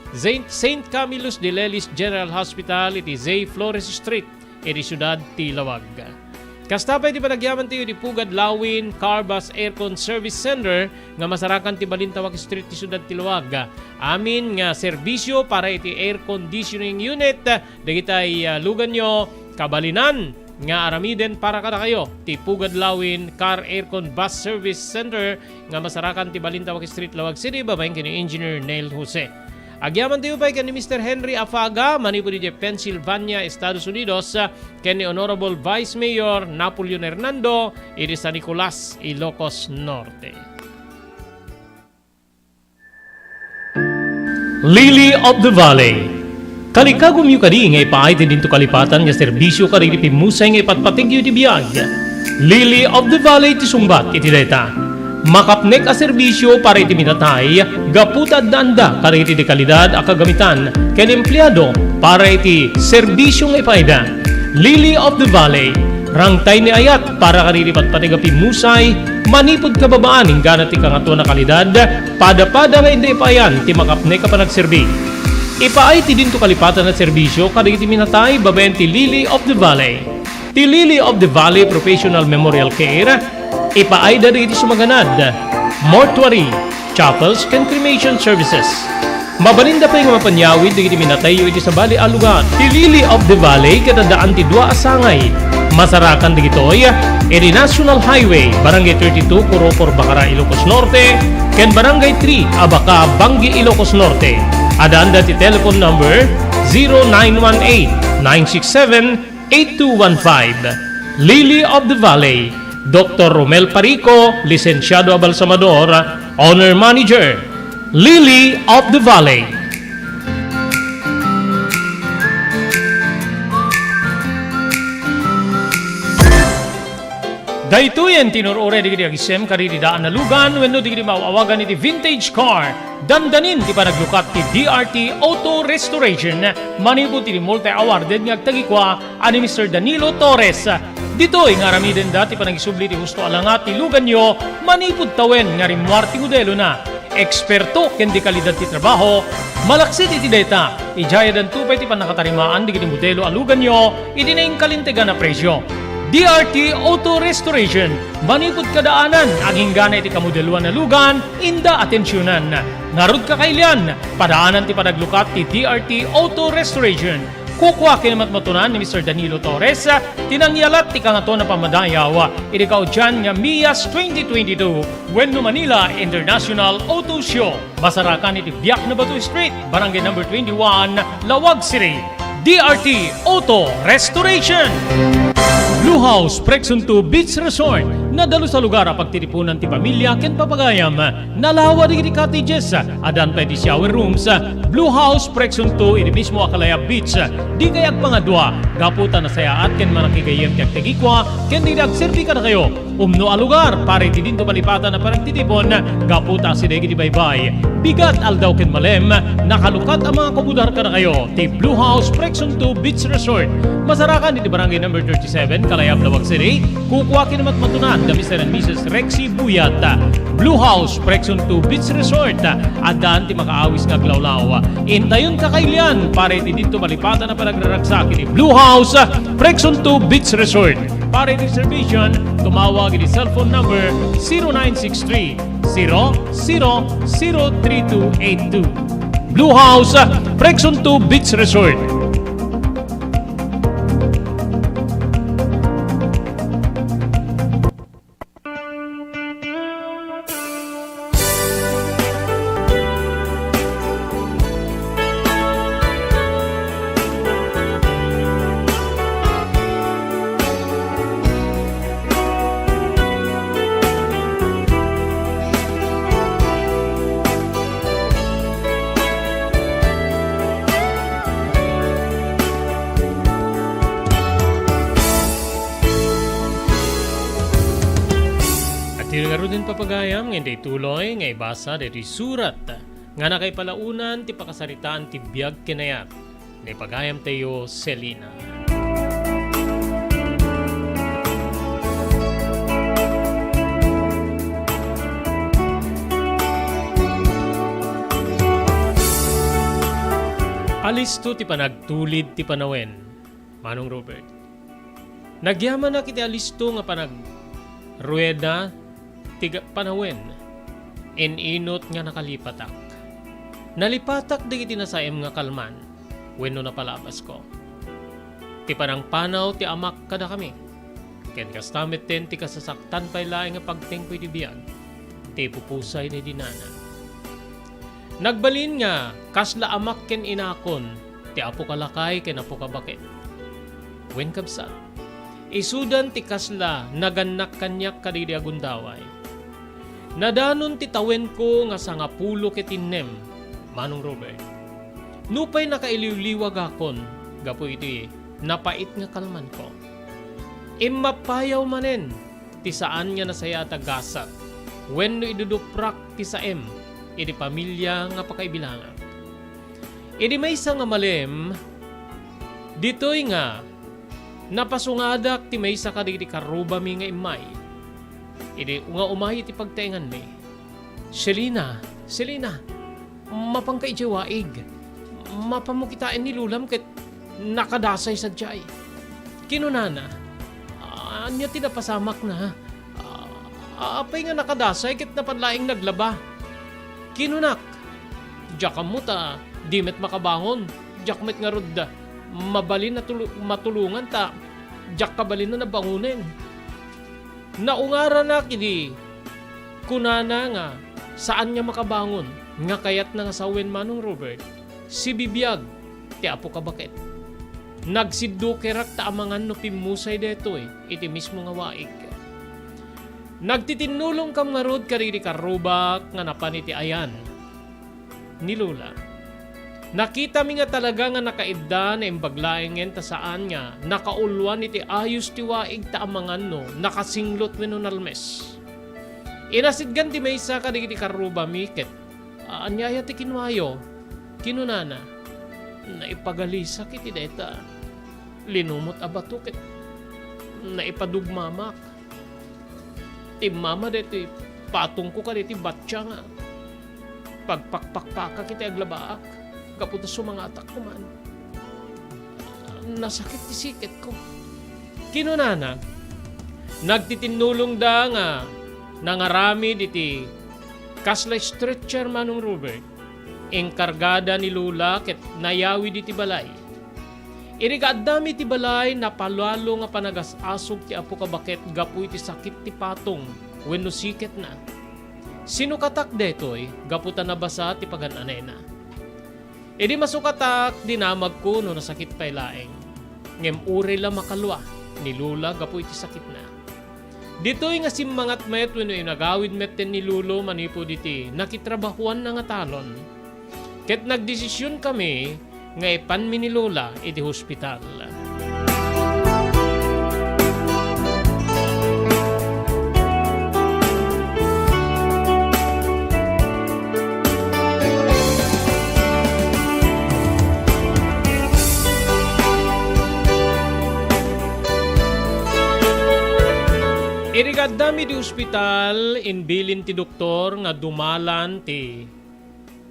Saint, Saint Camillus de Lelis General Hospital iti Zay Flores Street, iti siudad ti Laoag. Kasta pay ti panagyamantayo iti Pugad Lawin Car Bus Aircon Service Center nga masarakan ti Balintawak Street ti siudad ti Laoag. Amin nga serbisio para iti air conditioning unit dagitay, ah, luganyo, kabalinan nga aramiden para kadakayo ti Pugad Lawin Car Aircon Bus Service Center nga masarakan ti Balintawak Street, Laoag City, babaen ken ni Engineer Neil Jose. Agyamantayo pay ken ni Mister Henry Afaga manipud idiay Pennsylvania, Estados Unidos, ken ni Honorable Vice Mayor Napoleon Hernando iti San Nicolas, Ilocos Norte. Lily of the Valley. Kalikagumyo kadi nga ipaay ti dinto kalipatan nga serbisio kadagiti pimmusay nga ipatpategyo iti biag? Lily of the Valley ti sungbat iti dayta. Makapnek a serbisio para iti minatay gapu ta addaanda kadagiti dekalidad a kagamitan ken empleado para iti serbisio nga ipaayda. Lily of the Valley, rangtay ni ayat para kadagiti patpateg a pimmusay manipud kababaan inggana ti Kangatoan a Kalidad, padapada nga inda ipaayan ti makapnek a panagserbi. Ipaay ti dinto kalipatan a serbisio kadagiti minatay babaen ti Lily of the Valley. Ti Lily of the Valley Professional Memorial Care, ipaayda dagiti sumaganad, mortuary, Couples ken cremation services. Mabalinda pay nga mapanyawid dagiti minatayyo iti sabali a lugar. Ti Lily of the Valley ket addaan ti dua a sangay. Masarakan dagitoy iti National Highway, Barangay thirty-two, Corocor, Bacara, Ilocos Norte, ken Barangay three, Abaca, Bangui, Ilocos Norte. Addaanda ti telephone number zero nine one eight, nine six seven, eight two one five. Lily of the Valley, Doktor Romel Parico, lisensiado a balsamador, owner manager. Lily of the Valley. Daytoyen ti nur-uray dagiti agisem kadagiti daan a lugan wenno dagiti maaw-awagan iti vintage car. Dandanin ti panaglukat ti D R T Auto Restoration. Manipud iti multi-awarded nga agtagikua a ni Mister Danilo Torres. Ditoy nga aramidenda ti panangisubli ti husto a langat ti luganyo manipud tawen nga rimmuar ti modelona. Eksperto ken dekalidad ti trabaho, malaksid iti dayta, idiay addanto pay ti pannakatarimaan dagiti modelo a luganyo iti nainkalintegan a presio. D R T Auto Restoration, manipud kadaanan, aginggana iti kamodeloan a lugan, inda atensionan. Ngarud, kakailian, padaanan ti panaglukat ti D R T Auto Restoration. Kukua ken matmatunan ni Mister Danilo Torres ti nangyalat ti Kangatoan a Pammadayaw iti kaudian nga MIAS twenty twenty-two wenno Manila International Auto Show. Masarakan iti Biak na Bato Street, Barangay Number twenty-one, Laoag City. D R T Auto Restoration. Blue House Prexon two Beach Resort. Nadalus a lugar a pagtitipunan ti pamilya ken papagayam. Nalawa dagiti cottages, addan pay ti shower rooms, Blue House Prexon two iti mismo a Kalayab Beach. Dikay agpangadua, gapu ta nasayaat ken manakigayyem ti agtagikua ken dagiti agserbi kadakayo. Umno a lugar para iti dinto malipatan a panagtitipon, gapu ta asideg iti baybay. Bigat, aldaw ken malem, nakalukat a mangakomodar kadakayo ti Blue House Prexon two Beach Resort. Masarakan iti Barangay Number thirty-seven, Kalayab, Laoag City. Kukua ken matmatunan da Mister and Missus Rexy Buyat. Blue House Prexon two Beach Resort. Addan ti makaawis nga aglawlaw. Intayon, kakailian para iti dinto malipatan a panagraragsak iti Blue House Prexon two Beach Resort. Para iti reservation, tumawag iti cellphone number zero nine six three, zero zero zero three two eight two. Blue House Prexon two Beach Resort. Iti ngaruden, papagayam, nga intay tuloy nga ibasa daytoy surat nga nakaipalaonan ti pakasaritaan ti biag ken ayat. Naipagayamtayo, Selina. Alisto ti panagtulid ti panawen, Manong Robert. Nagyamanak iti alisto nga panagrueda ti ga-, panawen. In-inut nga nakalipatak. Nalipatak dagiti nasaem nga kalman wenno napalabasko. Ti panangpanaw ti amak kadakami, ken kasta metten ti kasasaktan pay laeng nga pagtengko iti biag ti ipupusay ni dinana. Nagbalin nga kasla amak ken inakon ti apoka lakay ken apoka baket. Wen, kabsat, isudan ti kasla nagannak kaniak kadagidi a gundaway. Nadanon ti tawenko nga sangapulo ket innem, Manong Robert. Nupay nakailiwliwagakon gapu iti napait nga kalmanko, immappayaw manen ti saan nga nasayaat a gasat wenno iduduprak ti saem iti pamilia nga pakaibilangak. Idi maysa nga malem, ditoy nga napasungadak ti maysa kadagiti karrubami nga immay. Idi nga umay iti pagtaenganmi, "Selina, Selina, mapanka idiay waig. Mapanmo kitaen ni lolam ket nakadasay sadiay." Kinunana, "Ania ti napasamakna? Ah, apay nga nakadasay ket napan laeng naglaba?" Kinunak, "Diak ammo ta di met makabangon. Diak met ngarud mabalin a tulu-, matulongan ta diak kabalin a nabangonen." Naungaranak idi kunana nga saan nga makabangon nga kayatna nga sawen, Manong Robert, sibibiag ti apo ka baket. Nagsiddukerak ta amangan no pimmusay daytoy iti mismo nga waig. Nagtitinnulongkam ngarud kadagiti karrubak nga napan iti ayan ni Lola. Nakitami nga talaga nga nakaidda, naimbag laengen ta saan nga nakaulwan iti ayos ti waig ta amangan no nakasinglot wenno nalmes. Inasidgan ti maysa kadagiti karrubami ket, "Ania aya ti kinuayo?" kinunana. "Naipagalisak iti dayta linumot a bato ket naipadugmamak. Timmama daytoy patongko kadaytoy batya nga pagpakpakpakak iti aglabaak gapu ta sumangatak koman. Nasakit ti siketko," kinunana. Nagtitinnulongda nga nangaramid iti kasla stretcher, Manong Robert. Inkargada ni Lola ket nayawid iti balay. Idi kaaddami iti balay, napalalo nga panagas-asog ti apo ka baket gapu iti sakit ti patong wenno siketna. Sinukatak daytoy gapu ta nabasa ti pagan-anayna. Idi masukatak, dinamagko no nasakit pay laeng. Ngem uray la makalua ni Lola gapu iti sakitna. Ditoy nga simmangat met wenno inagawid metten ni Lolo manipud iti nakitrabahuanna nga talon. Ket nagdesisionkami nga ipanmi ni Lola iti hospital. Idi kaaddami iti ospital, imbilin ti doktor nga dumalan ti,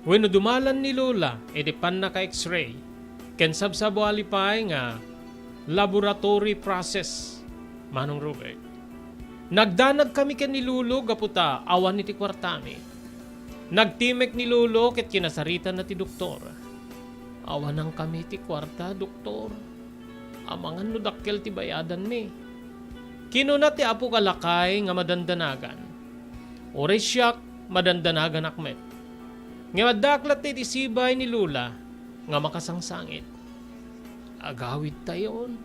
wenno dumalan ni Lola iti pannaka-X-ray ken sabsabali pay nga laboratory process, Manong Robert. Nagdanagkami ken ni Lolo gapu ta awan iti kuartami. Nagtimek ni Lolo ket kinasaritanna ti doktor. "Awanankami iti kuarta, doktor. Amangan no dakkel ti bayadanmi," kinuna ti apo ka lakay nga madandanagan. Uray siak, madandanaganak met. Ngem addaak latta iti sibay ni Lola nga makasangsangit. "Agawidtayon.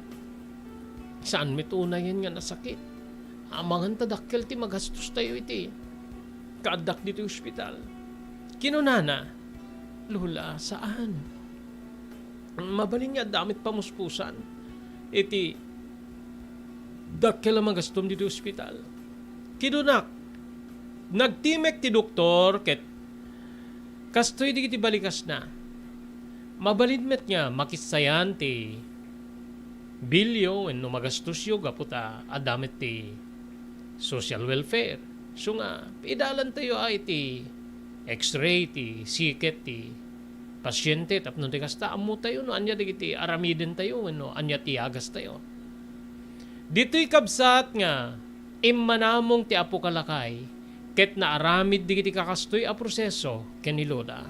Saan met unayen nga nasakit. Amangan ta dakkel ti magastostayo iti kaaddak ditoy ospital." Kinunana, "Lola, saan. Mabalin nga adda met pamuspusan iti dakkel a magastom ditoy ospital," kinunak. Nagtimek ti doktor ket kastoy dagiti balikasna. "Mabalin met nga makissayan ti bilyo wenno magastosyo gapu ta adda met ti social welfare. Isu nga, idalantayo a iti X-ray ti siket ti pasiente tapno ti kasta, ammotayo no ania dagiti aramidentayo wenno ania ti yagastayo." Ditoy kabsat nga immanamong ti apo ka lakay ket naaramid dagiti kakastoy a proseso ken ni Lola.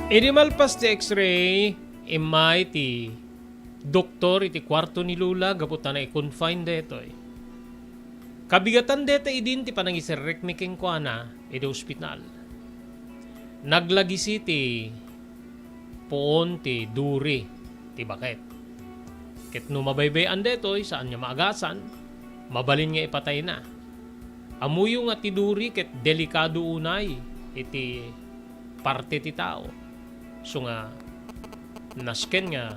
Idi malpas ti X-ray, immay ti doktor iti kuarto ni Lola gapu ta nai-confine daytoy. Kabigatan dayta idin ti panangiserrekmi kenkuana iti ospital. Naglagisi ti puon ti duri ti baket. Ket no mabaybay-an daytoy, saan nga maagasan, mabalin nga ipatayna. Ammoyo nga ti duri ket delikado unay iti parte ti tao. Isu nga, nasken nga,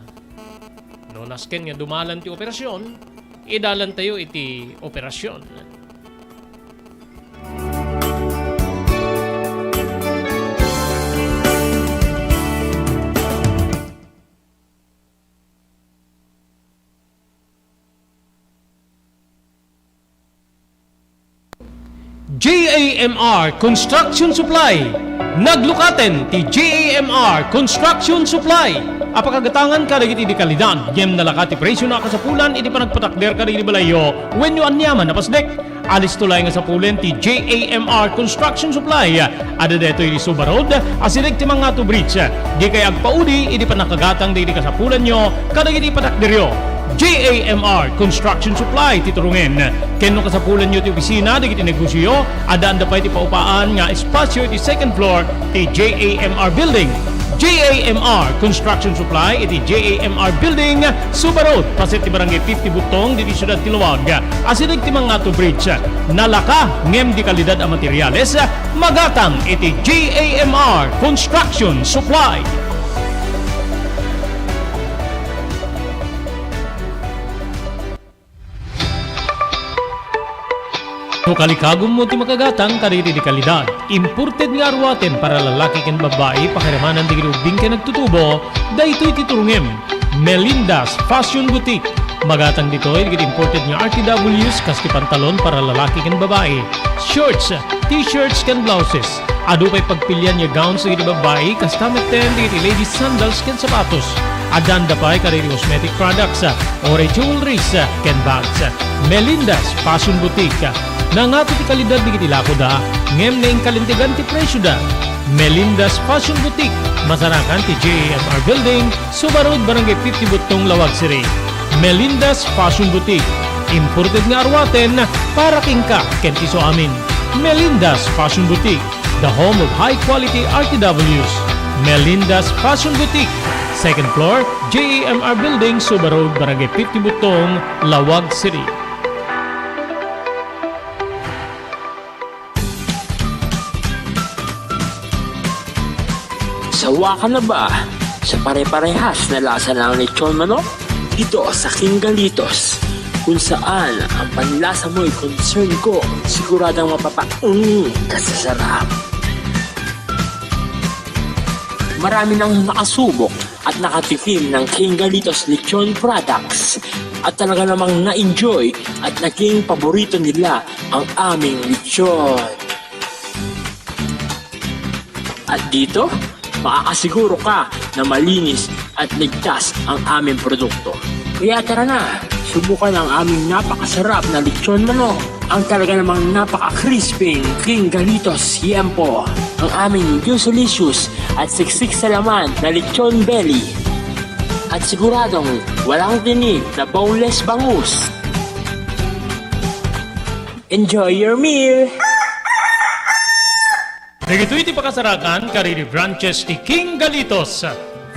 no nasken nga dumalan ti operasyon, idalantayo iti operasyon. J A M R Construction Supply, Naglukaten ti J A M R Construction Supply a pakagatangan kadagiti di kalidad ngem nalaka ti presio a kasapulan iti panagpatakder kadagiti balayyo wenno aniaman a pasdek. Alisto laeng a sapulen ti J A M R Construction Supply. Adda daytoy iti Suba Road, asideg ti Mangato Bridge. Dikay agpaudi idi pannakagatang dagiti kasapulanyo kadagiti patakderyo. J A M R Construction Supply ti turungen. Ken no kasapulanyo ti opisina dagiti negosioyo, addaan da pay ti paupaan nga espasio iti second floor ti J A M R Building. J A M R Construction Supply iti J A M R Building, Suba Road, paset ti Barangay fifty Butong, diti siudad ti Laoag. Asideg ti Mangato Bridge, nalaka ngem di kalidad a materiales, magatang iti J A M R Construction Supply. No kalikagummo ti makagatang kadagiti di kalidad, imported nga aruaten para lalaki ken babbai, pakiramanan dagiti ubbing ken agtutubo, daytoy ti turungem. Melinda's Fashion Boutique. Magatang ditoy dagiti imported nga R T Ws kas ti pantalon para lalaki ken babbai, shorts, t-shirts ken blouses. Adu pay pagpilian nga gowns dagiti babbai, kasta metten dagiti ladies sandals ken sapatos. Addaanda pay kadagiti cosmetic products, uray jewelries, ken bags. Melinda's Fashion Boutique. Nangato ti kalidad dagiti lakoda, ngem naingkalintegan ti presioda. Melinda's Fashion Boutique, masarakan ti J A M R Building, Suba Road, Barangay fifty Butong, Laoag City. Melinda's Fashion Boutique, imported nga aruaten para kenka ken ti isuamin. Melinda's Fashion Boutique, the home of high quality R T Ws. Melinda's Fashion Boutique, second floor, J A M R Building, Suba Road, Barangay fifty Butong, Laoag City. Sawa ka na ba sa pare-parehas na lasa ng lechon manok? Dito sa King Galitos, kung saan ang panlasa mo'y concern ko, siguradong mapapaung ka sa sarap. Marami nang nakasubok at nakatikim ng King Galitos Lechon Products at talaga namang na-enjoy at naging paborito nila ang aming lechon. At dito, makakasiguro ka na malinis at ligtas ang aming produkto. Kaya tara na, subukan ang aming napakasarap na lechon manok, ang talaga namang napaka-crispy King Galitos Yempo, ang aming juicy-licious at siksik sa laman na lechon belly. At siguradong walang tinik na boneless bangus. Enjoy your meal! Dagitoy ti pakasarakan kadagiti branches ti King Galitos,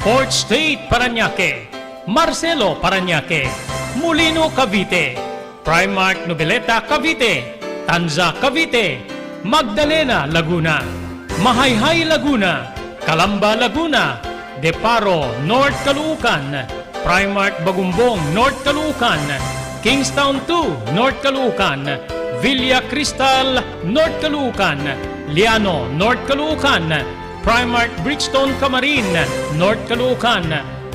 Fourth Street, Parañaque, Marcelo, Parañaque, Molino, Cavite, Primark, Noveleta, Cavite, Tanza, Cavite, Magdalena, Laguna, Mahayhay, Laguna, Calamba, Laguna, De Paro, North Caloocan, Primark, Bagumbong, North Caloocan, Kingstown two, North Caloocan, Villa Cristal, North Caloocan, Liano, North Caloocan, Primark, Brixton, Camarin, North Caloocan,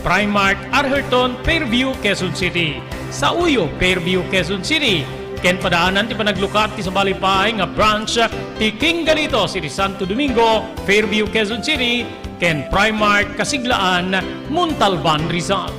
Primark, Arherton, Fairview, Quezon City, Sauyo, Fairview, Quezon City, ken padaanan ti panaglukat ti sabali pay nga branch ti King Galitos iti Santo Domingo, Fairview, Quezon City, ken Primark Kasiglaan, Montalban, Rizal.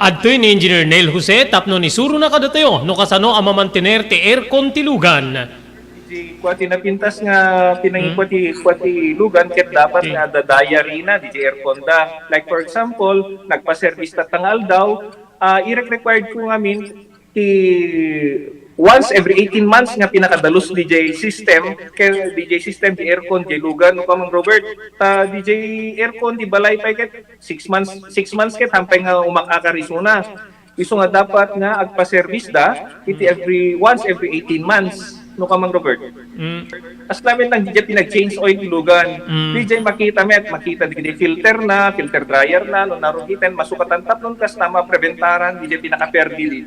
Adtoy ni Engineer Neil Jose tapno isurona kadatayo no kasano a mamantener ti aircon ti lugan. Di kua ti napintas nga pinangikua ti, kua ti lugan ket dapat nga da diary na di aircon da. Like for example, nagpa-service tatta nga aldaw, ah, irek-required ko ngamin ti once every eighteen months nga pinakadalus D J system, kay D J system, di aircon, di lugan, no, Kamang Robert, ta D J aircon, di balay pay ket six months, six months ket hampay nga umakakar isuna. Isu nga dapat nga agpa-service da iti every, once every eighteen months, no, Kamang Robert? Mm. As namin lang, di pinag-change oil ti lugan. Mm. Di makita met, makita di filter na, filter dryer na, no, narugiten, masukatan tapnon kasta, mapreventaran, di pinakaperdi, di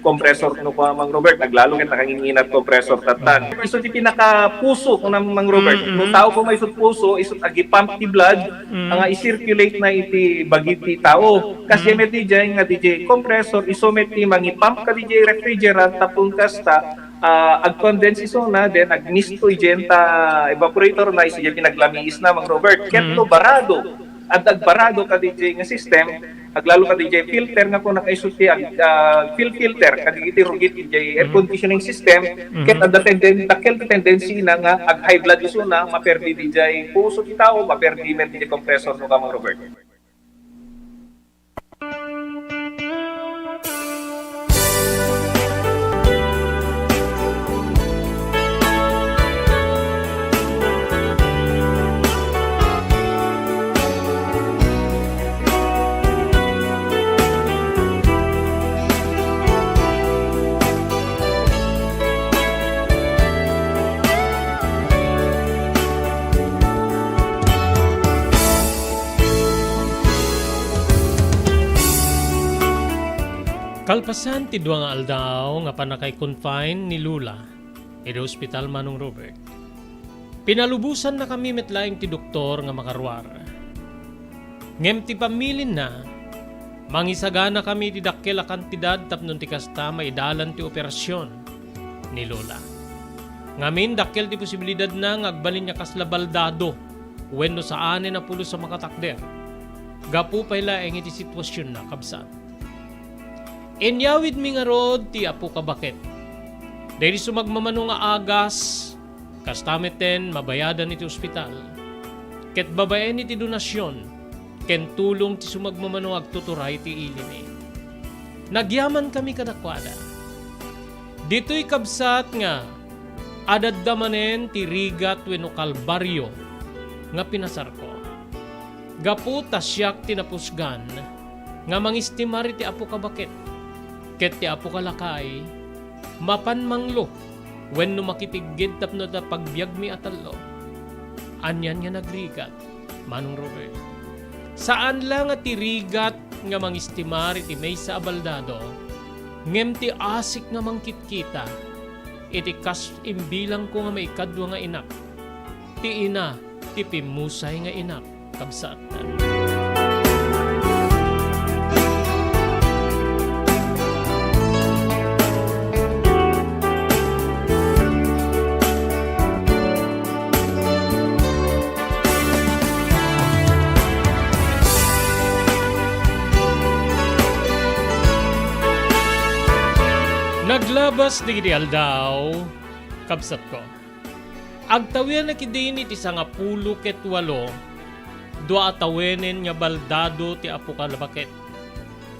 compressor, no, Kamang Robert, aglalo ket nakanginginat compressor tatan. Isu ti pinakapuso, no, Mang Robert. Mm, mm. No tao ko may isut puso, isut agi-pump ti blood, Mm. nga i-circulate na iti bagi ti tao. Kas Mm. met di nga di compressor, isu met ti mangi-pump ka di refrigerant, tapno kasta, Ah, ag-condense isuna, then agmisto idiay ta evaporator na, isu diay pinaglamiisna, Mang Robert. Ket Mm. no barado, adda agbarado kadiay nga system, aglalo kadiay filter nga kunak isu ti ag-, ah, fuel filter, kadagiti rugit idiay air Mm. conditioning system, Mm-hmm. ket adda tenden-, dakkel ti tendency na nga ag-high blood isuna, maperdi diay puso ti tao, maperdi met diay compressor no ka, Mang Robert. Kalpasan ti dua nga aldaw nga pannakaikonfine ni Lola iti ospital, Manong Robert, pinalubosannakami met laeng ti doktor nga makaruar. Ngem ti pammilinna, mangisaganakami iti dakkel a kantidad tapno ti kasta maidalan ti operasion ni Lola. Ngamin, dakkel ti posibilidadna nga agbalin nga kasla baldado wenno saanen a pulos a makatakder. Gapu pay laeng iti situasionna, kabsat. Inyawidmi ngarud ti apo a baket. Daydi sumagmamano nga agas, kasta metten mabayadan iti ospital. Ket babaen iti donasion ken tulong ti sumagmamano nga agtuturay iti ilimi. Nagyamankami kadakuada. Ditoy, kabsat, nga adda manen ti rigat wenno kalbario nga pinasarko. Gapu ta siak ti napusgan nga mangistimar iti apo a baket, ket ti apo a lakay, mapan manglo wenno makitigged tapno adda pagbiagmi a tallo. Anian nga nagrigat, Manong Robert? Saan la nga ti rigat nga mangistimar iti maysa a baldado, ngem ti asik nga mangkitkita iti kas imbilangko nga maikadua nga inak, ti ina ti pimmusay nga inak, kabsat. Naglabas dagiti aldaw, kabsatko. Agtawenak idin iti sangapulo ket walo, dua a tawenen nga baldado ti apo a baket,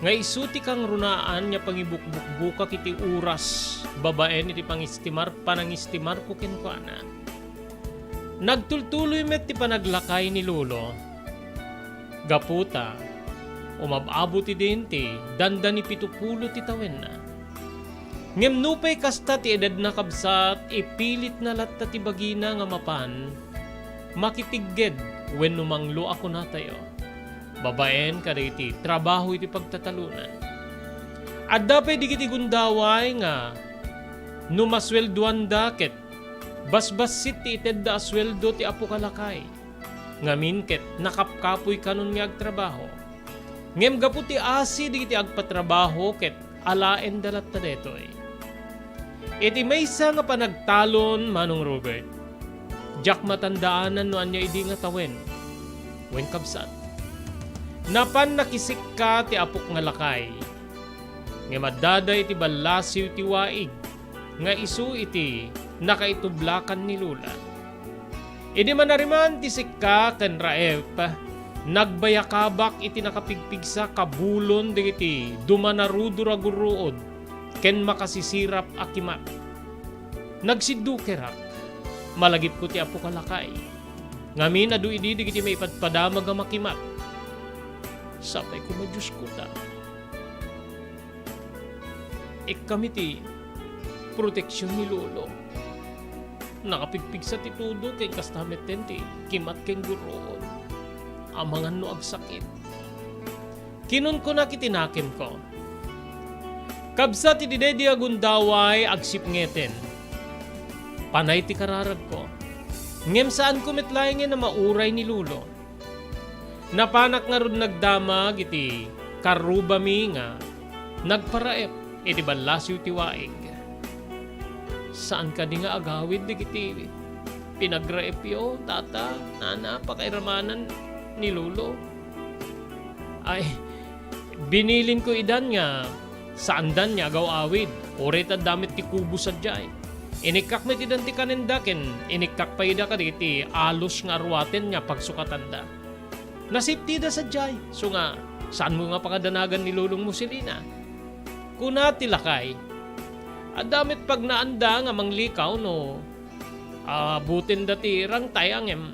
nga isu ti kangrunaan nga pangibukbukbukak iti oras babaen iti pangistimar, panangistimarko kenkuana. Nagtultuloy met ti panaglakay ni Lolo. Gapu ta, umab-abot idin ti dandani pitupulo ti tawenna. Ngem nupay kasta ti edadna, kabsat, ipilitna latta ti bagina nga mapan makitigged wenno manglo a kunatayo, babaen kadagiti trabaho iti pagtatalona. Adda pay dagiti gundaway nga no masueldoanda ket basbassit ti itedda a sueldo ti apo a lakay. Ngamin ket nakapkapoy kanon nga agtrabaho. Ngem gapu ti asi dagiti agpatrabaho ket alaenda latta daytoy. Iti maysa nga panagtalon, Manong Robert, diak matandaanan no ania idi nga tawen. Wen, kabsat, napan nakisikka ti apok nga lakay, ngem addada iti ballasiw ti waig nga isu iti nakaitublakan ni Lola. Idi manariman ti sikka ken Raep, nagbayakabak iti nakapigpigsa kabulon dagiti dumanarudor a gurruod ken makasisirap a kimat. Nagsiddukerak. Malagipko ti apok a lakay. Ngamin, adu idi dagiti maipadpadamag a makimat. Sapay koma, Diosko, ta ikkami ti proteksion ni Lolo. Nakapigpigsa ti tudo ken kasta metten ti kimat ken gurruod. Amangan no agsakit. Kinunkunak iti nakemko, kabsat iti daydi a gundaway, agsipngeten. Panay ti kararagko. Ngem saanko met laengen a mauray ni Lolo. Napanak ngarud nagdamag iti karrubami nga nagparaep iti ballasiw ti waig. Saan kadi nga agawid dagiti pinagraepyo, tata, nana, pakairamanan ni Lolo? Ay, binilinko idan nga saandan nga agaw-awid, uray ta addami ti kubo sadiay. Inikkak met idan ti kanenda ken inikkak pay ida kadagiti alos nga arruaten nga pagsukatanda. Nasiptida sadiay, isu nga, "Saanmo nga pakadanagan ni lolongmo, Selina?" Kuna ti lakay, "Adda met pagnaanda nga manglikaw no abutenda ti rangtay, ngem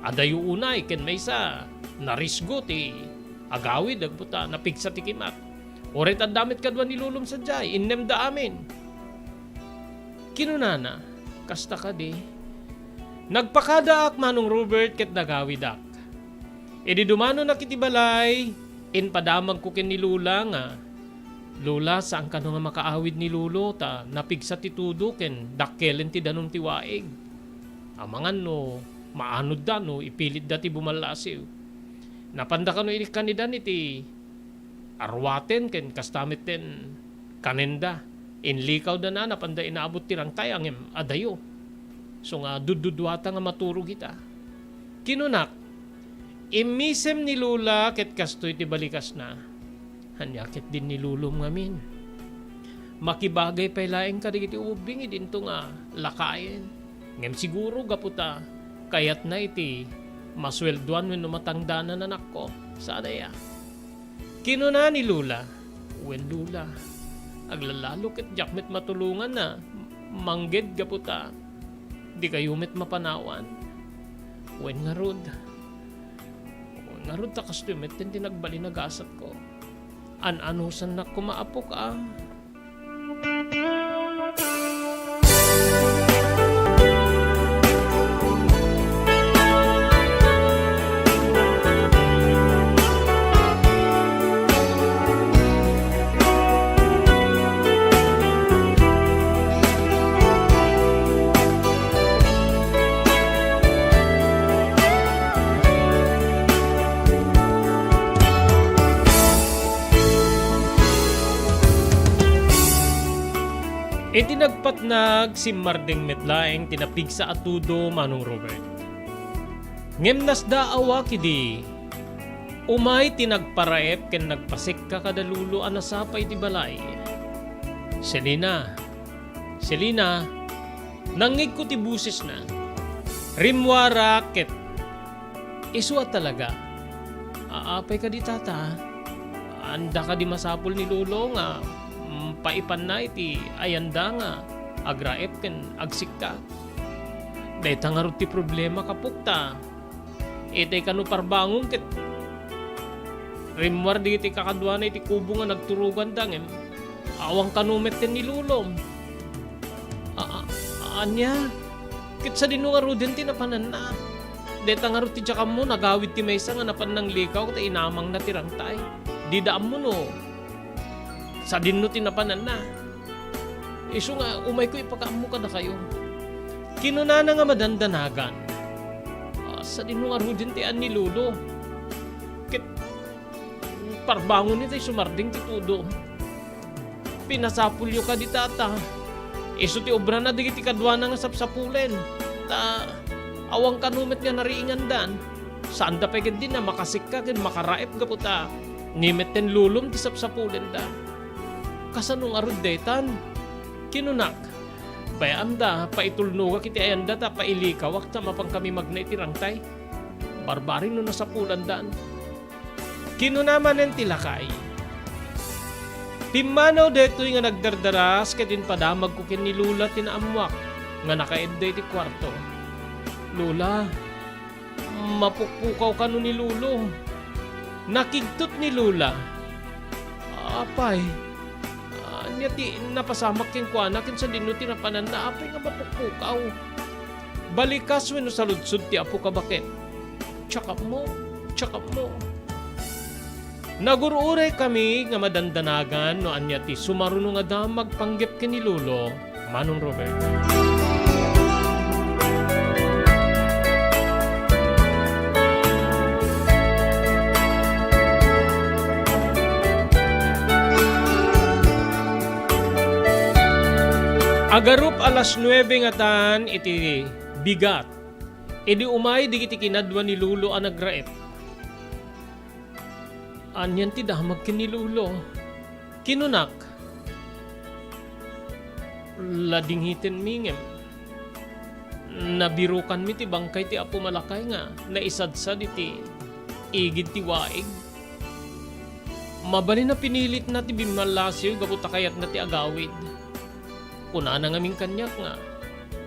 adayo unay ken maysa, narisgo ti agawid, agbuta napigsa ti kimak. Uray ta adda met kadua ni lolom sadiay, innemda amin." Kinunana, "Kasta kadi?" Nagpakadaak, Manong Robert, ket nagawidak. Idi dumanonak iti balay, impadamagko ken ni Lola nga, "Lola, saan kano nga makaawid ni Lolo ta napigsa ti tudo ken dakkelen ti danum ti waig. Amangan no maanodda no ipilitda ti bumallasiw. Napanda kano inikkan idan iti arruaten ken kasta met ti kanenda. Inlikawdana, napanda inaabut ti rangtay, ngem adayo. Isu nga dudduduata nga maturog ita." Kinunak, "Immisem ni Lola ket kastoy ti balikasna." Ania ketdin ni lolom ngamin? Makibagay pay laeng kadagiti ubbing idinto nga lakayen. Ngem siguro gapu ta kayatna iti masueldoan wenno matangdanan, anakko. Saan aya? Kinuna ni Lola, "Wen, Lola, aglalalo ket diak met matulongan a mangged gapu ta dikayo met mapanawan. Wen ngarud, wen ngarud ta kastoy met ti nagbalin a gasatko. An-anusannak koma, apok, a." Iti nagpatnag, simmardeng met laeng ti napigsa a tudo, Manong Robert. Ngem nasdaawa idi umay ti nagparaep ken nagpasekka kada lolo a nasapa iti balay. "Selina, Selina," nangngegko ti bosesna. Rimmuarak ket isu a talaga. "Apay kadi, tata? Anda kadi masapul ni lolo nga, mm, paipanna iti ayanda nga agraep ken agsikka? Dayta ngarud ti problema, apok, ta itay kano parbangon ket rimmuar dagiti kakaduana iti kubo nga nagturoganda, ngem awan kano met ken ni lolom." "A-, a-, ania? Ket sadino ngaruden ti napananna? Dayta ngarud ti diak ammo, nagawid ti maysa nga napan nanglikaw ta inamangna ti rangtay. Dida ammo no sadino ti napananna. Isu nga umayko ipakaammo kadakayo." Kinunana nga madandanagan, "A, sadino ngaruden ti ayan ni lolo? Ket parbangon itay sumardeng ti tudo. Pinasapulyo kadi, tata? Isu ti obrana dagiti kaduana nga sapsapulen. Ta awan kano met nga nariingandan. Saanda pay ketdi a makasikka ken makaraep gapu ta ni met ken lolom ti sapsapulenda. Kasano ngarud daytan?" Kinunak, "Bay-am da, paitulnogak iti ayanda ta pailikawak ta mapankami magna iti rangtay. Barbari no nasapulandan." Kinuna manen ti lakay, "Pimmanaw daytoy nga nagdardaras ket impadamagko ken ni Lola ti naammoak nga nakaedda iti kuarto. Lola, mapukpukaw kano ni Lolo. Nakigtot ni Lola." "Apay, ania ti napasamak kenkuana ken sadino ti napananna, apay, nga mapukpukaw? Balikas wenno saludsod ti apoka baket? Check up mo, check up mo." Nagur-uray-kami nga madandanagan no ania ti sumaruno nga damag panggep ken ni Lolo, Manong Robert. Agarup alas nuebe ngatan iti bigat, idi umay dagiti kinadua ni Lolo a nagraep. Anian ti damag ken ni Lolo? Kinunak, "Ladingitenmi ngem nabirukanmi ti bangkay ti Apo Malakay nga naisadsad iti igid ti waig. Mabalin a pinilitna ti bimmallasiw gapu ta kayatna ti agawid. Kunana ngamin kaniak nga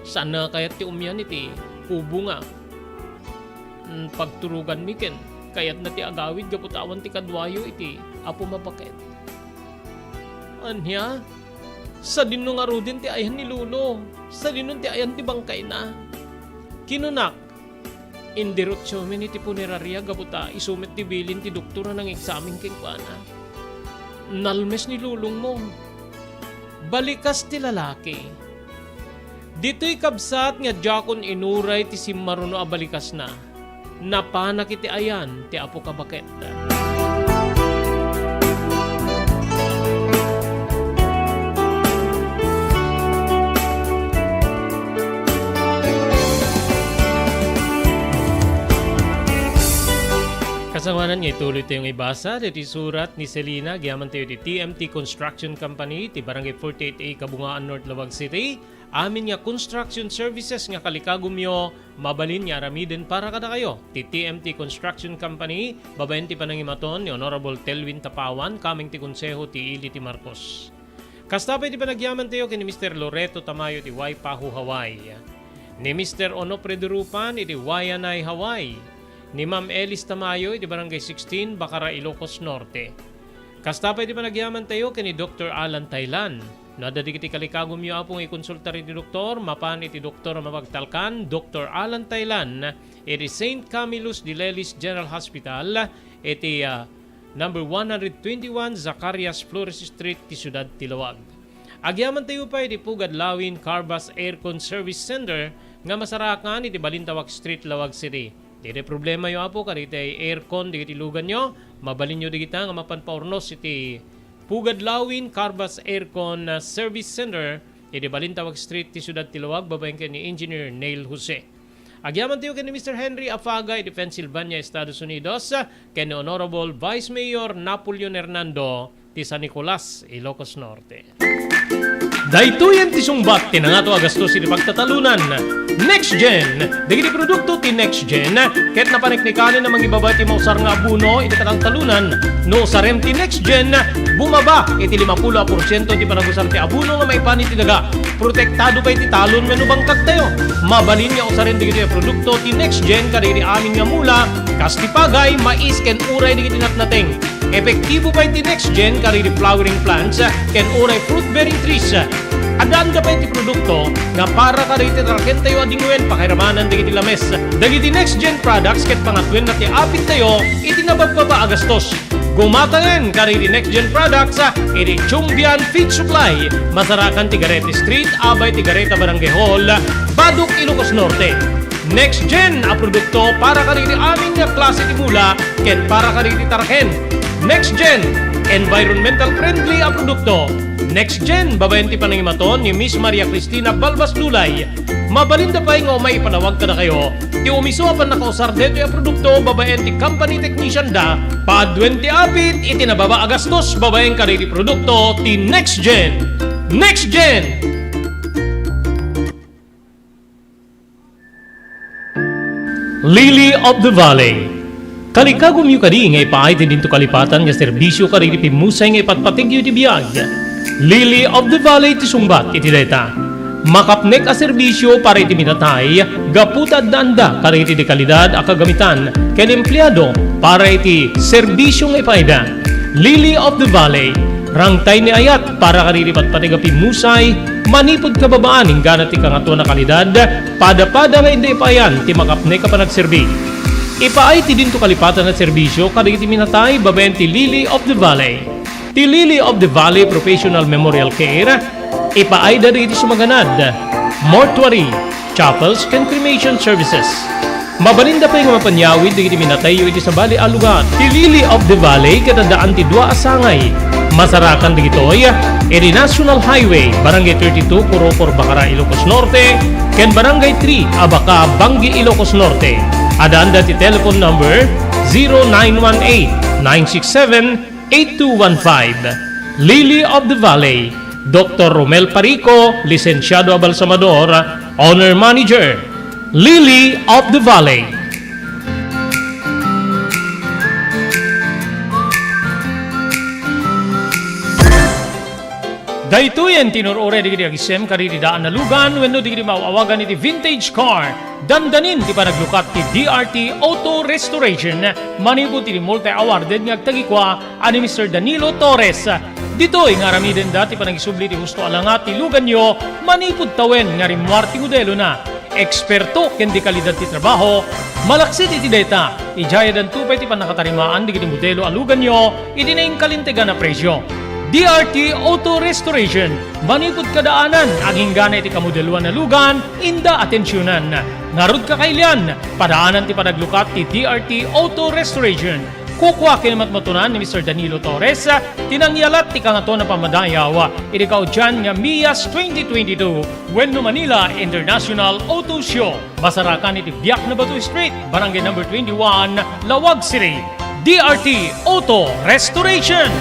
saanna kayat ti umian iti kubo nga, mm, pagturoganmi ken kayatna ti agawid gapu ta awan ti kaduayo iti Apo Mabaket." Ania? Sadinno ngaruden ti ayan ni Lolo? Sadinno ti ayan ti bangkayna? Kinunak, "Indirutiomin iti puneraria gapu ta isu met ti bilin ti doktor a nangeksamin kenkuana. Nalmes ni lolongmo. Balikas ti lalaki. Ditoy kabsat nga diakon inuray ti simmaruno a balikasna. Napanak iti ayan ti Apo Kabaket." Kasamanan nga ituloy tayo nga ibasa dagiti surat ni Selina, agyaman tayo ti T M T Construction Company, ti Barangay forty-eight A, Kabungaan, North Laoag City. Amin nga construction services nga kalikagumyo, mabalin nga aramiden para kadakayo ti T M T Construction Company, babaen ti panangimaton ni Honorable Telvin Tapawan, kameng ti Konseho ti Ili ti Marcos. Kasta pay ti panagyaman tayo ken ni Mister Loreto Tamayo iti Waipahu, Hawaii, ni Mister Onofre Durupan iti Waianae, Hawaii, ni Ma'am Elis Tamayo iti Barangay sixteen, Bacara, Ilocos Norte. Kasta pay ti panagyaman tayo ken ni Doktor Alan Taylan. No adda dagiti kalikagumyo, Apo, nga ikonsultar iti doktor, mapan iti doktor a mapagtalkan, Doktor Alan Taylan, iti Saint Camillus de Lelis General Hospital, iti, ah, number one hundred twenty-one Zacarias Flores Street, ti siudad ti Laoag. Agyaman tayo pay iti Pugad Lawin Carbass Aircon Service Center nga masarakan iti Balintawak Street, Laoag City. Daydi problemayo, Apo, kadagiti aircon dagiti luganyo, mabalinyo dagita nga mapan paurnos iti Pugad Lawin Carbass Aircon, ah, Service Center iti Balintawak Street ti siudad ti Laoag, babaen ken ni Engineer Neil Jose. Agyaman tayo ken ni Mister Henry Afaga iti Pennsylvania, Estados Unidos, ken ni Honorable Vice Mayor Napoleon Hernando ti San Nicolas, Ilocos Norte. Daytoyen ti sungbat ti nangato a gastos iti pagtatalunan. Next Gen. Dagiti produkto ti Next Gen ket napaneknekanen a mangibaba iti mausar nga abono iti katangtalunan. No usarem ti Next Gen, bumaba iti limapulo a porsiento ti panagusar ti abono nga maipan iti daga. Protektado pay ti talon wenno bangkagtayo. Mabalin nga usaren dagitoy a produkto ti Next Gen kadagiti amin nga mula, kas ti pagay, mais, ken uray dagiti natnateng. Epektibo pay ti Next Gen kadagiti flowering plants ken uray fruit-bearing trees. Addaanda pay ti produkto nga para kadagiti tarakentayo a dingwen pakairamanan dagiti lames. Dagiti Next Gen products ket pangatwenna ti apittayo iti nababbaba a gastos. Gumatangen kadagiti Next Gen products iti Chumbian Feed Supply, masarakan ti Garete Street, abay ti Gareta Barangay Hall, Badoc, Ilocos Norte. Next Gen a produkto para kadagiti amin nga klase ti mula ken para kadagiti taraken. Next Gen, environmental friendly a produkto. Next Gen, babaen ti panangimaton ni Miss Maria Cristina Balbas Lulay. Mabalinda pay nga umay ipanawag kadakayo ti umiso a pannakausar detoy a produkto babaen ti company technician da, paduen ti apit iti nababa a gastos babaen kadagiti produkto ti Next Gen. Next Gen! Lily of the Valley. Kalikagumyo kadi nga ipaay ti dinto kalipatan nga serbisio kadagiti pimmusay nga ipatpategyo iti biag. Lily of the Valley ti sungbat iti dayta. Makapnek a serbisio para iti minatay gapu ta addaanda kadagiti dekalidad a kagamitan ken empleado para iti serbisio nga ipaayda. Lily of the Valley, rangtay ni ayat para kadagiti patpateg a pimmusay, manipud kababaan inggana ti kangatoan a kalidad, pada-pada nga inda ipaayan ti makapnek a panagserbi. Ipaay ti dinto kalipatan a serbisio kadagiti minatay babaen ti Lily of the Valley. Ti Lily of the Valley Professional Memorial Care, ipaayda dagiti sumaganad, mortuary, chapels, ken cremation services. Mabalinda pay nga mapanyawid dagiti minatayyo iti sabali a lugar. Ti Lily of the Valley ket addaan ti dua a sangay. Masarakan dagitoy iti National Highway, Barangay thirty-two, Kurokor, Bacara, Ilocos Norte, ken Barangay three, Abaca, Bangui, Ilocos Norte. Addaanda ti telephone number zero nine one eight, nine six seven, eight two one five. Lily of the Valley, Doktor Romel Parico, lisensiado a balsamador, owner manager. Lily of the Valley. Daytoyen ti inur-uray dagiti agisem kadagiti daan a lugan wenno dagiti maaw-awagan iti vintage car. Dandanin ti panaglukat ti D R T Auto Restoration manipud iti multi-awarded nga agtagikua a ni Mister Danilo Torres. Ditoy nga aramidenda ti panangisubli ti husto a langat ti luganyo manipud tawen nga rimmuar ti modelona. Eksperto ken dekalidad ti trabaho, malaksid iti dayta, idiay addanto pay ti pannakatarimaan dagiti modelo a luganyo iti nainkalintegan a presio. D R T Auto Restoration, manipud kadaanan, aginggana iti kamodeloan a lugan, inda atensionan. Ngarud, kakailian, padaanan ti panaglukat ti D R T Auto Restoration. Kukua ken matmatunan ni Mister Danilo Torres ti nangyalat ti Kangatoan a Pammadayaw iti kaudian nga Mias twenty twenty-two wenno Manila International Auto Show. Masarakan iti Biak na Bato Street, Barangay Number twenty-one, Laoag City. D R T Auto Restoration.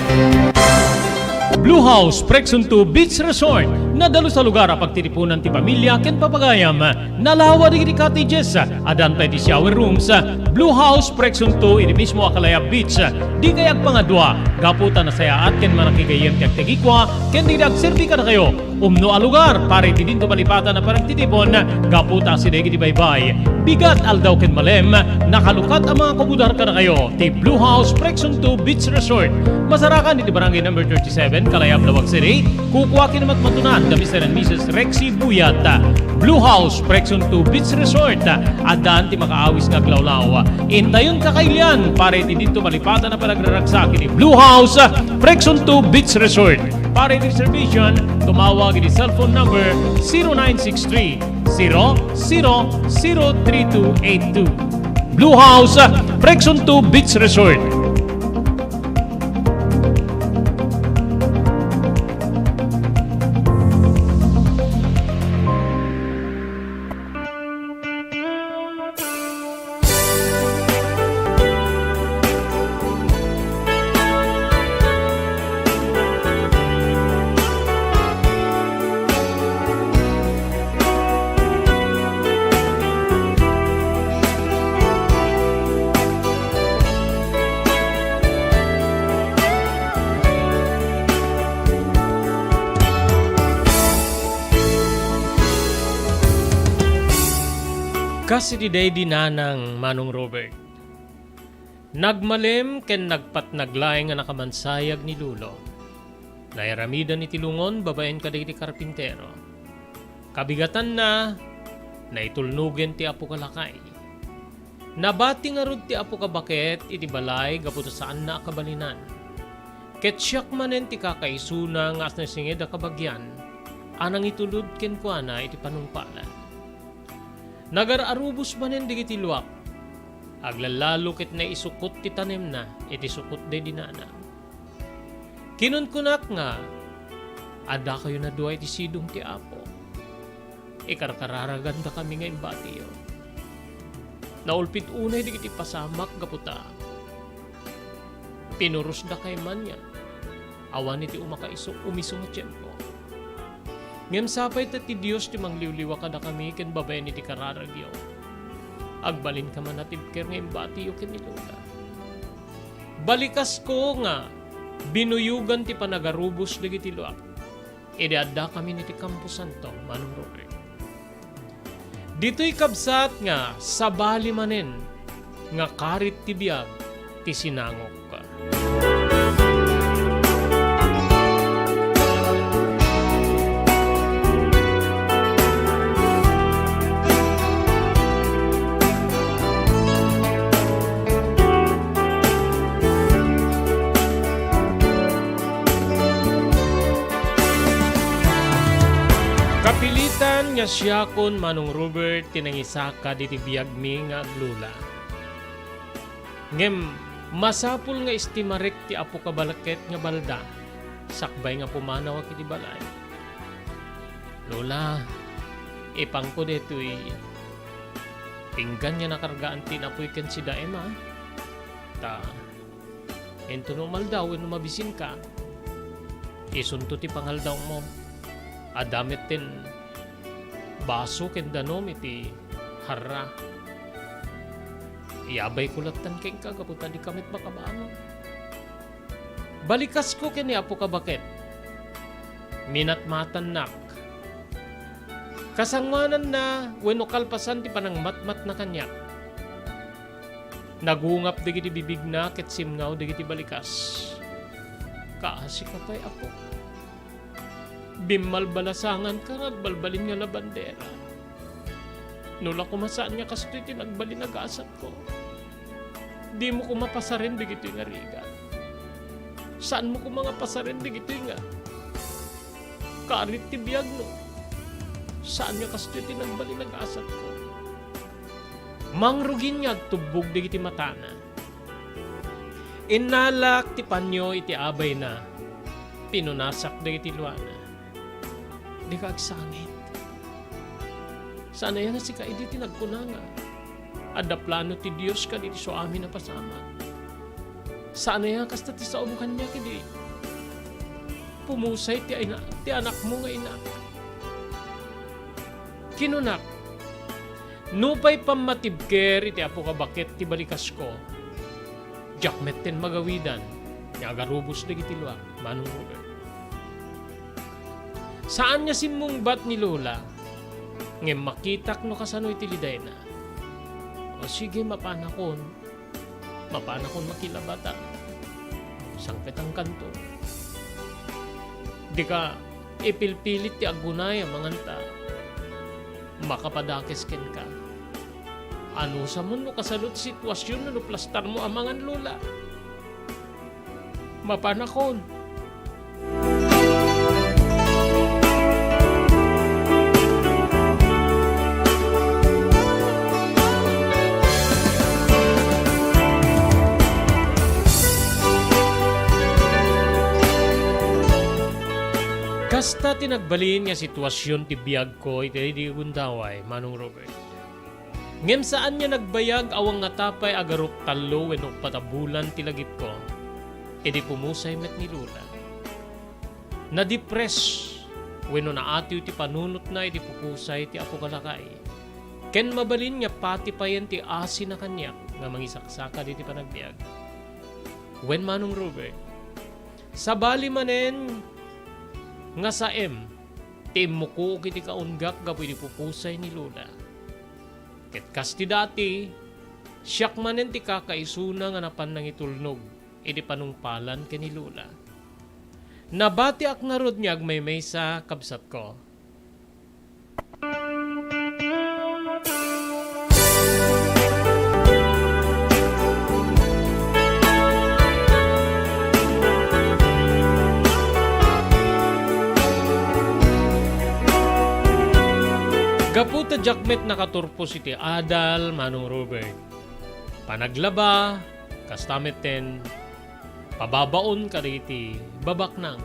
Blue House Prexon two Beach Resort, nadalus a lugar a pagtitipunan ti pamilya ken papagayam. Nalawa dagiti cottages, addan pay ti shower rooms. Blue House Prexon two iti mismo a Kalayab Beach. Dikay agpangadua, gapu ta nasayaat ken manakigayyem ti agtagikua ken dagiti agserbi kadakayo. Umno a lugar para iti dinto malipatan a panagtitipon, gapu ta asideg iti baybay, bigat, aldaw ken malem, nakalukat a mga kumudar kadakayo ti Blue House Prexon two Beach Resort. Masarakan iti Barangay Number thirty-seven, Kalayab, Laoag City. Kukua ken matmatunan da Mister and Missus Rexy Buyat. Blue House Prexon two Beach Resort. Addan ti makaawis nga aglawlaw. Intayon, kakailian, para iti dinto malipatan a panagraragsak iti Blue House Prexon two Beach Resort. Para iti reservation, tumawag iti cellphone number zero nine six three, zero zero zero three two eight two. Blue House Prexon two Beach Resort. Kas iti daydi nanang, Manong Robert, nagmalem ken nagpatnag laeng a nakamansayag ni Lolo. Nairamidan iti lungon babaen kadagiti karpintero. Kabigatanna, naitulnogen ti apo a lakay. Nabati ngarud ti apo a baket iti balay gapu ta saanna a kabalinan. Ket siak manen ti kakaisuna nga as nasinged a kabagian a nangitulod kenkuana iti panungpalan. Nagar-arubos manen dagiti luak. Aglallalo ket naisukot ti tanemna iti sukot daydi nanang. Kinunkunak nga, "Addakayon a dua iti sidong ti Apo. Ikarkararagandakami nga imbatiyo. Naulpit unay dagiti pasamak gapu ta pinurosdakay man nga awan iti umakaiso, umiso nga tiempo. Ngem sapay ta ti Dios ti mangliwliwa kadakami ken babaen iti kararagyo. Agbalinka man a tibker nga imbatiyo ken ni Lola." Balikasko nga binuyogan ti panagarubos dagiti luak idi addakamin iti kamposanto, Manong Robert. Ditoy kabsat nga sabali manen nga karit ti biag ti sinangok. Kapilitan nga siakon, Manong Robert, ti nangisaka diti biagmi nga aglula. Ngem masapul nga estimarek ti apo a baket nga balda. sakbay nga pumanawak iti balay. "Lola, ipangko daytoy pinggan nga nakargaan ti inapoy ken si Daem, a. Ta, intono umaldaw wenno mabisinka, isunto ti pangaldawmo. Adda met ten baso ken danum iti harra. Iyabayko lattan kenka gapu ta dika met makabangon." Balikasko ken ni Apo Kabaket. Minatmatannak. Kasangoananna wenno kalpasan ti panangmatmatna kaniak, nagungap dagiti bibigna ket simngaw dagiti balikas. "Kaasika pay, Apo. Bimmalbalasanganka nga agbalbalin nga labandera. No la koma saan nga kastoy ti nagbalin a gasatko, dimo koma pasaren dagitoy nga rigat. Saanmo koma nga pasaren dagitoy nga karit ti biag no saan nga kastoy ti nagbalin a gasatko." Mangrugin nga agtubbog dagiti matana. Innalak ti panio iti abayna. Pinunasak dagiti luana. "Dika agsangit. Saan aya nga sika idi ti nagkuna nga adda plano ti Dios kadagiti isuami a pasamak? Saan aya nga kasta ti saom kaniak idi pumusay ti ina-, ti anakmo nga inak?" Kinunak, "Nupay pammatibker iti Apo Kabaket ti balikasko, diak metten magawidan nga agarubos dagiti luak, Manong Robert. Saan nga simmungbat ni Lola, ngem makitak no kasano iti lidayna. O sige, mapanakon. Mapanakon makilabatan. Sangpetangkanto. Dika ipilpilit ti agunay amangan ta makapadakes kenka. Anusamon no kasano ti situasion no plastarmo amangan, Lola. Mapanakon." Kasta ti nagbalin nga situasion ti biagko iti, iti gundaway, Manong Robert. Ngem saan nga nagbayag awan ngata pay agarup tallo wenno uppat a bulan ti lagipko idi pumusay met ni Lola. Nadipres wenno naatiw ti panunotna idi pupusay ti Apo Kalakay. Ken mabalin nga patipayen ti asina kaniak nga mangisaksakad iti panagbiag. Wen, Manong Robert, sabali manen nga saem ti immukook iti kaunggak gapu idi pupusay ni Lola. Ket kas ti dati, siak manen ti kakaisuna nga napan nangitulnog iti panungpalan ken ni Lola. Nabatiak ngarud nga agmaymaysa, kabsatko. Gapu ta diak met nakaturpos iti adal, Manong Robert, panaglaba, kasta metten pababaon kadagiti babaknang.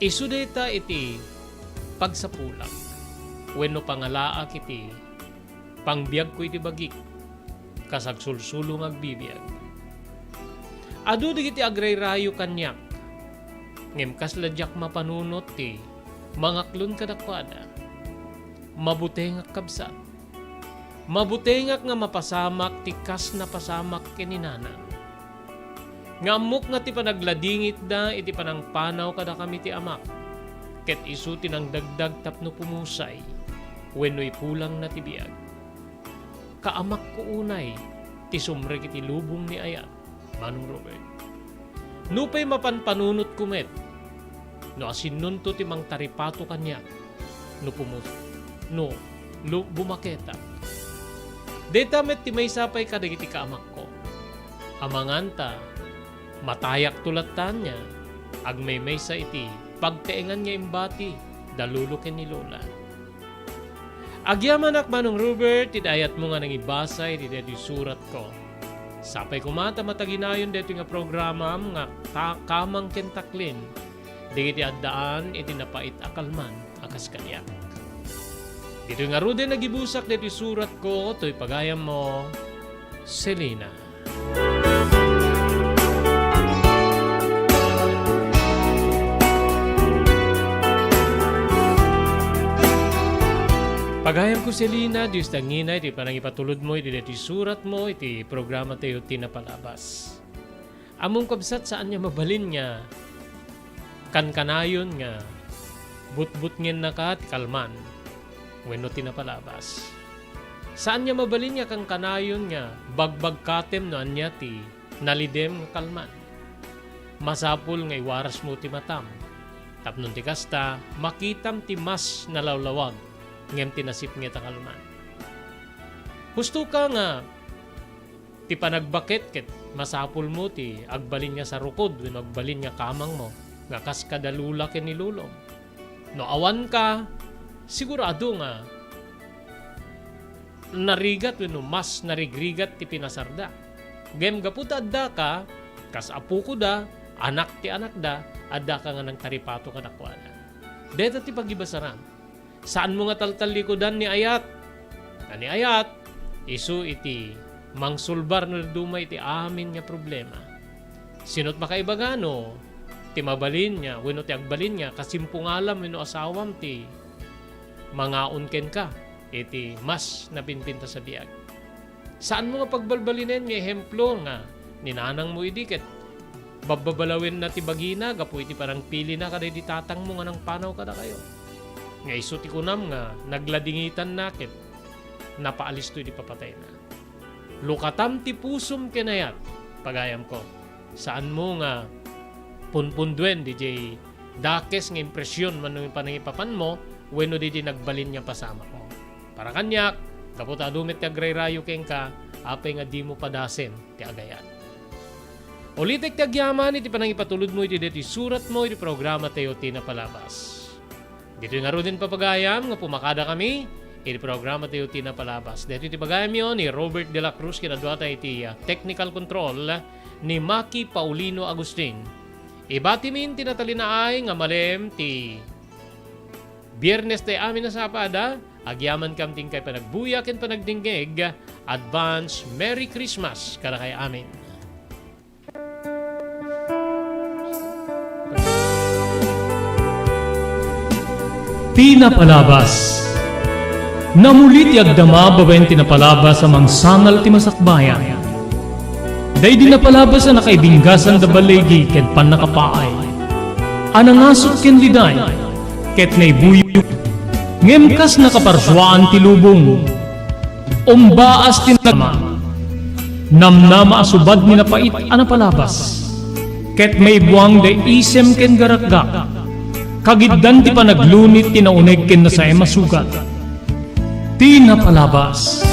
Isu dayta iti pagsapulak wenno pangalaak iti pangbiagko iti bagik, kas agsulsulo nga agbibiag. Adu dagiti agrayrayo kaniak, ngem kasla diak mapanunot ti mangaklon kadakuada. Mabutengak, kabsat. Mabutengak nga mapasamak ti kas napasamak ken ni nanang. Nga ammok nga ti panagladingitda iti panangpanaw kadakami ti amak, ket isu ti nangdagdag tapno pumusay wenno ipulangna ti biag. Kaamakko unay ti sumrek iti lubong ni ayat, Manong Robert. Nupay mapanpanunotko met no asinnonto ti mangtaripato kaniak no pumus-, no lu-, bumaketak. Dayta met ti maysa pay kadagiti kaamakko. Amangan ta matayakto latta nga agmaymaysa iti pagtaengan nga imbati da lolo ken ni lola. Agyamanak, Manong Robert, ti dayatmo nga nangibasa iti daytoy suratko. Sapay koma ta mataginayon daytoy nga programam nga ta-, kamang ken taklin dagiti addaan iti napait a kalman a kas kaniak. Ditoy ngaruden, nagibusak daytoy suratko, toy pagayammo, Selina. Pagayamko, Selina, Dios ti anggina iti panangipatulodmo iti daytoy suratmo iti programatayo ti napalabas. Ammom, kabsat, saan nga mabalin nga kankanayon nga butbutngennaka ti kalman wenno ti napalabas. Saan nga mabalin nga kankanayon nga bagbagkatem no ania ti nalidem nga kalman. Masapul nga iwarasmo ti matam, tapno ti kasta, makitam ti mas nalawlawag ngem ti nasipnget a kalman. Hustoka nga ti panagbaket ket masapulmo ti agbalin nga sarukod wenno agbalin nga kamangmo nga kas kada lula ken ni lolom. No awanka, sigurado nga narigat wenno mas narigrigat ti pinasarda. Ngem gapu ta addaka, kas apokoda, anak ti anakda, addaka nga nangtaripato kadakuada. Dayta ti pagibasaran. Saanmo nga taltallikudan ni ayat. A, ni ayat, isu iti mangsulbar no dadduma iti amin nga problema. Sino't makaibaga no ti mabalin nga wenno ti agbalin nga kasimpungalam wenno asawam ti mangaon kenka iti mas napinpintas a biag? Saanmo nga pagbalbalinen nga ehemplo nga ni nanangmo idi ket babbabalawenna ti bagina gapu iti panangpilina kadaydi tatangmo nga nangpanaw kadakayo. Nga isu ti kunam nga nagladingitanna ket napaalisto idi papatayna. Lukatam ti pusom ken ayat, pagayamko. Saanmo nga punpunduen didiay dakes nga impresion wenno panangipapanmo wenno didiay nagbalin nga pasamakmo. Para kaniak, gapu ta adu met ti agrayrayo kenka, apay nga dimo padasen ti agayat? Ulitek ti agyaman iti panangipatulodmo iti daytoy suratmo iti programatayo ti napalabas. Ditoy ngaruden, papagayam, nga pumakadakami iti programatayo ti napalabas. Daytoy ti pagayamyo ni Robert de la Cruz, kinaduata iti, ah, technical control ni Maki Paulino Agustin. Ibatimin ti natalinaay nga malem ti Biernes ti amin a Sabado, agyamankam ti inkay panagbuya ken panagdingngeg. Advance Merry Christmas kadakay amin. Ti napalabas. Namuli ti agdama babaen ti napalabas a mangsangal ti masakbayan. Daydi napalabas a nakaibinggasan da baligi ken pannakapaay a nangasut ken liday ket naibuyog, ngem kas nakaparsuaan ti lubong. Umbaas ti nagma-, namnama a subad ni napait a napalabas, ket maibuang da isem ken garakgak. Kagiddan ti panaglunit ti nauneg ken nasaem a sugat. Ti napalabas.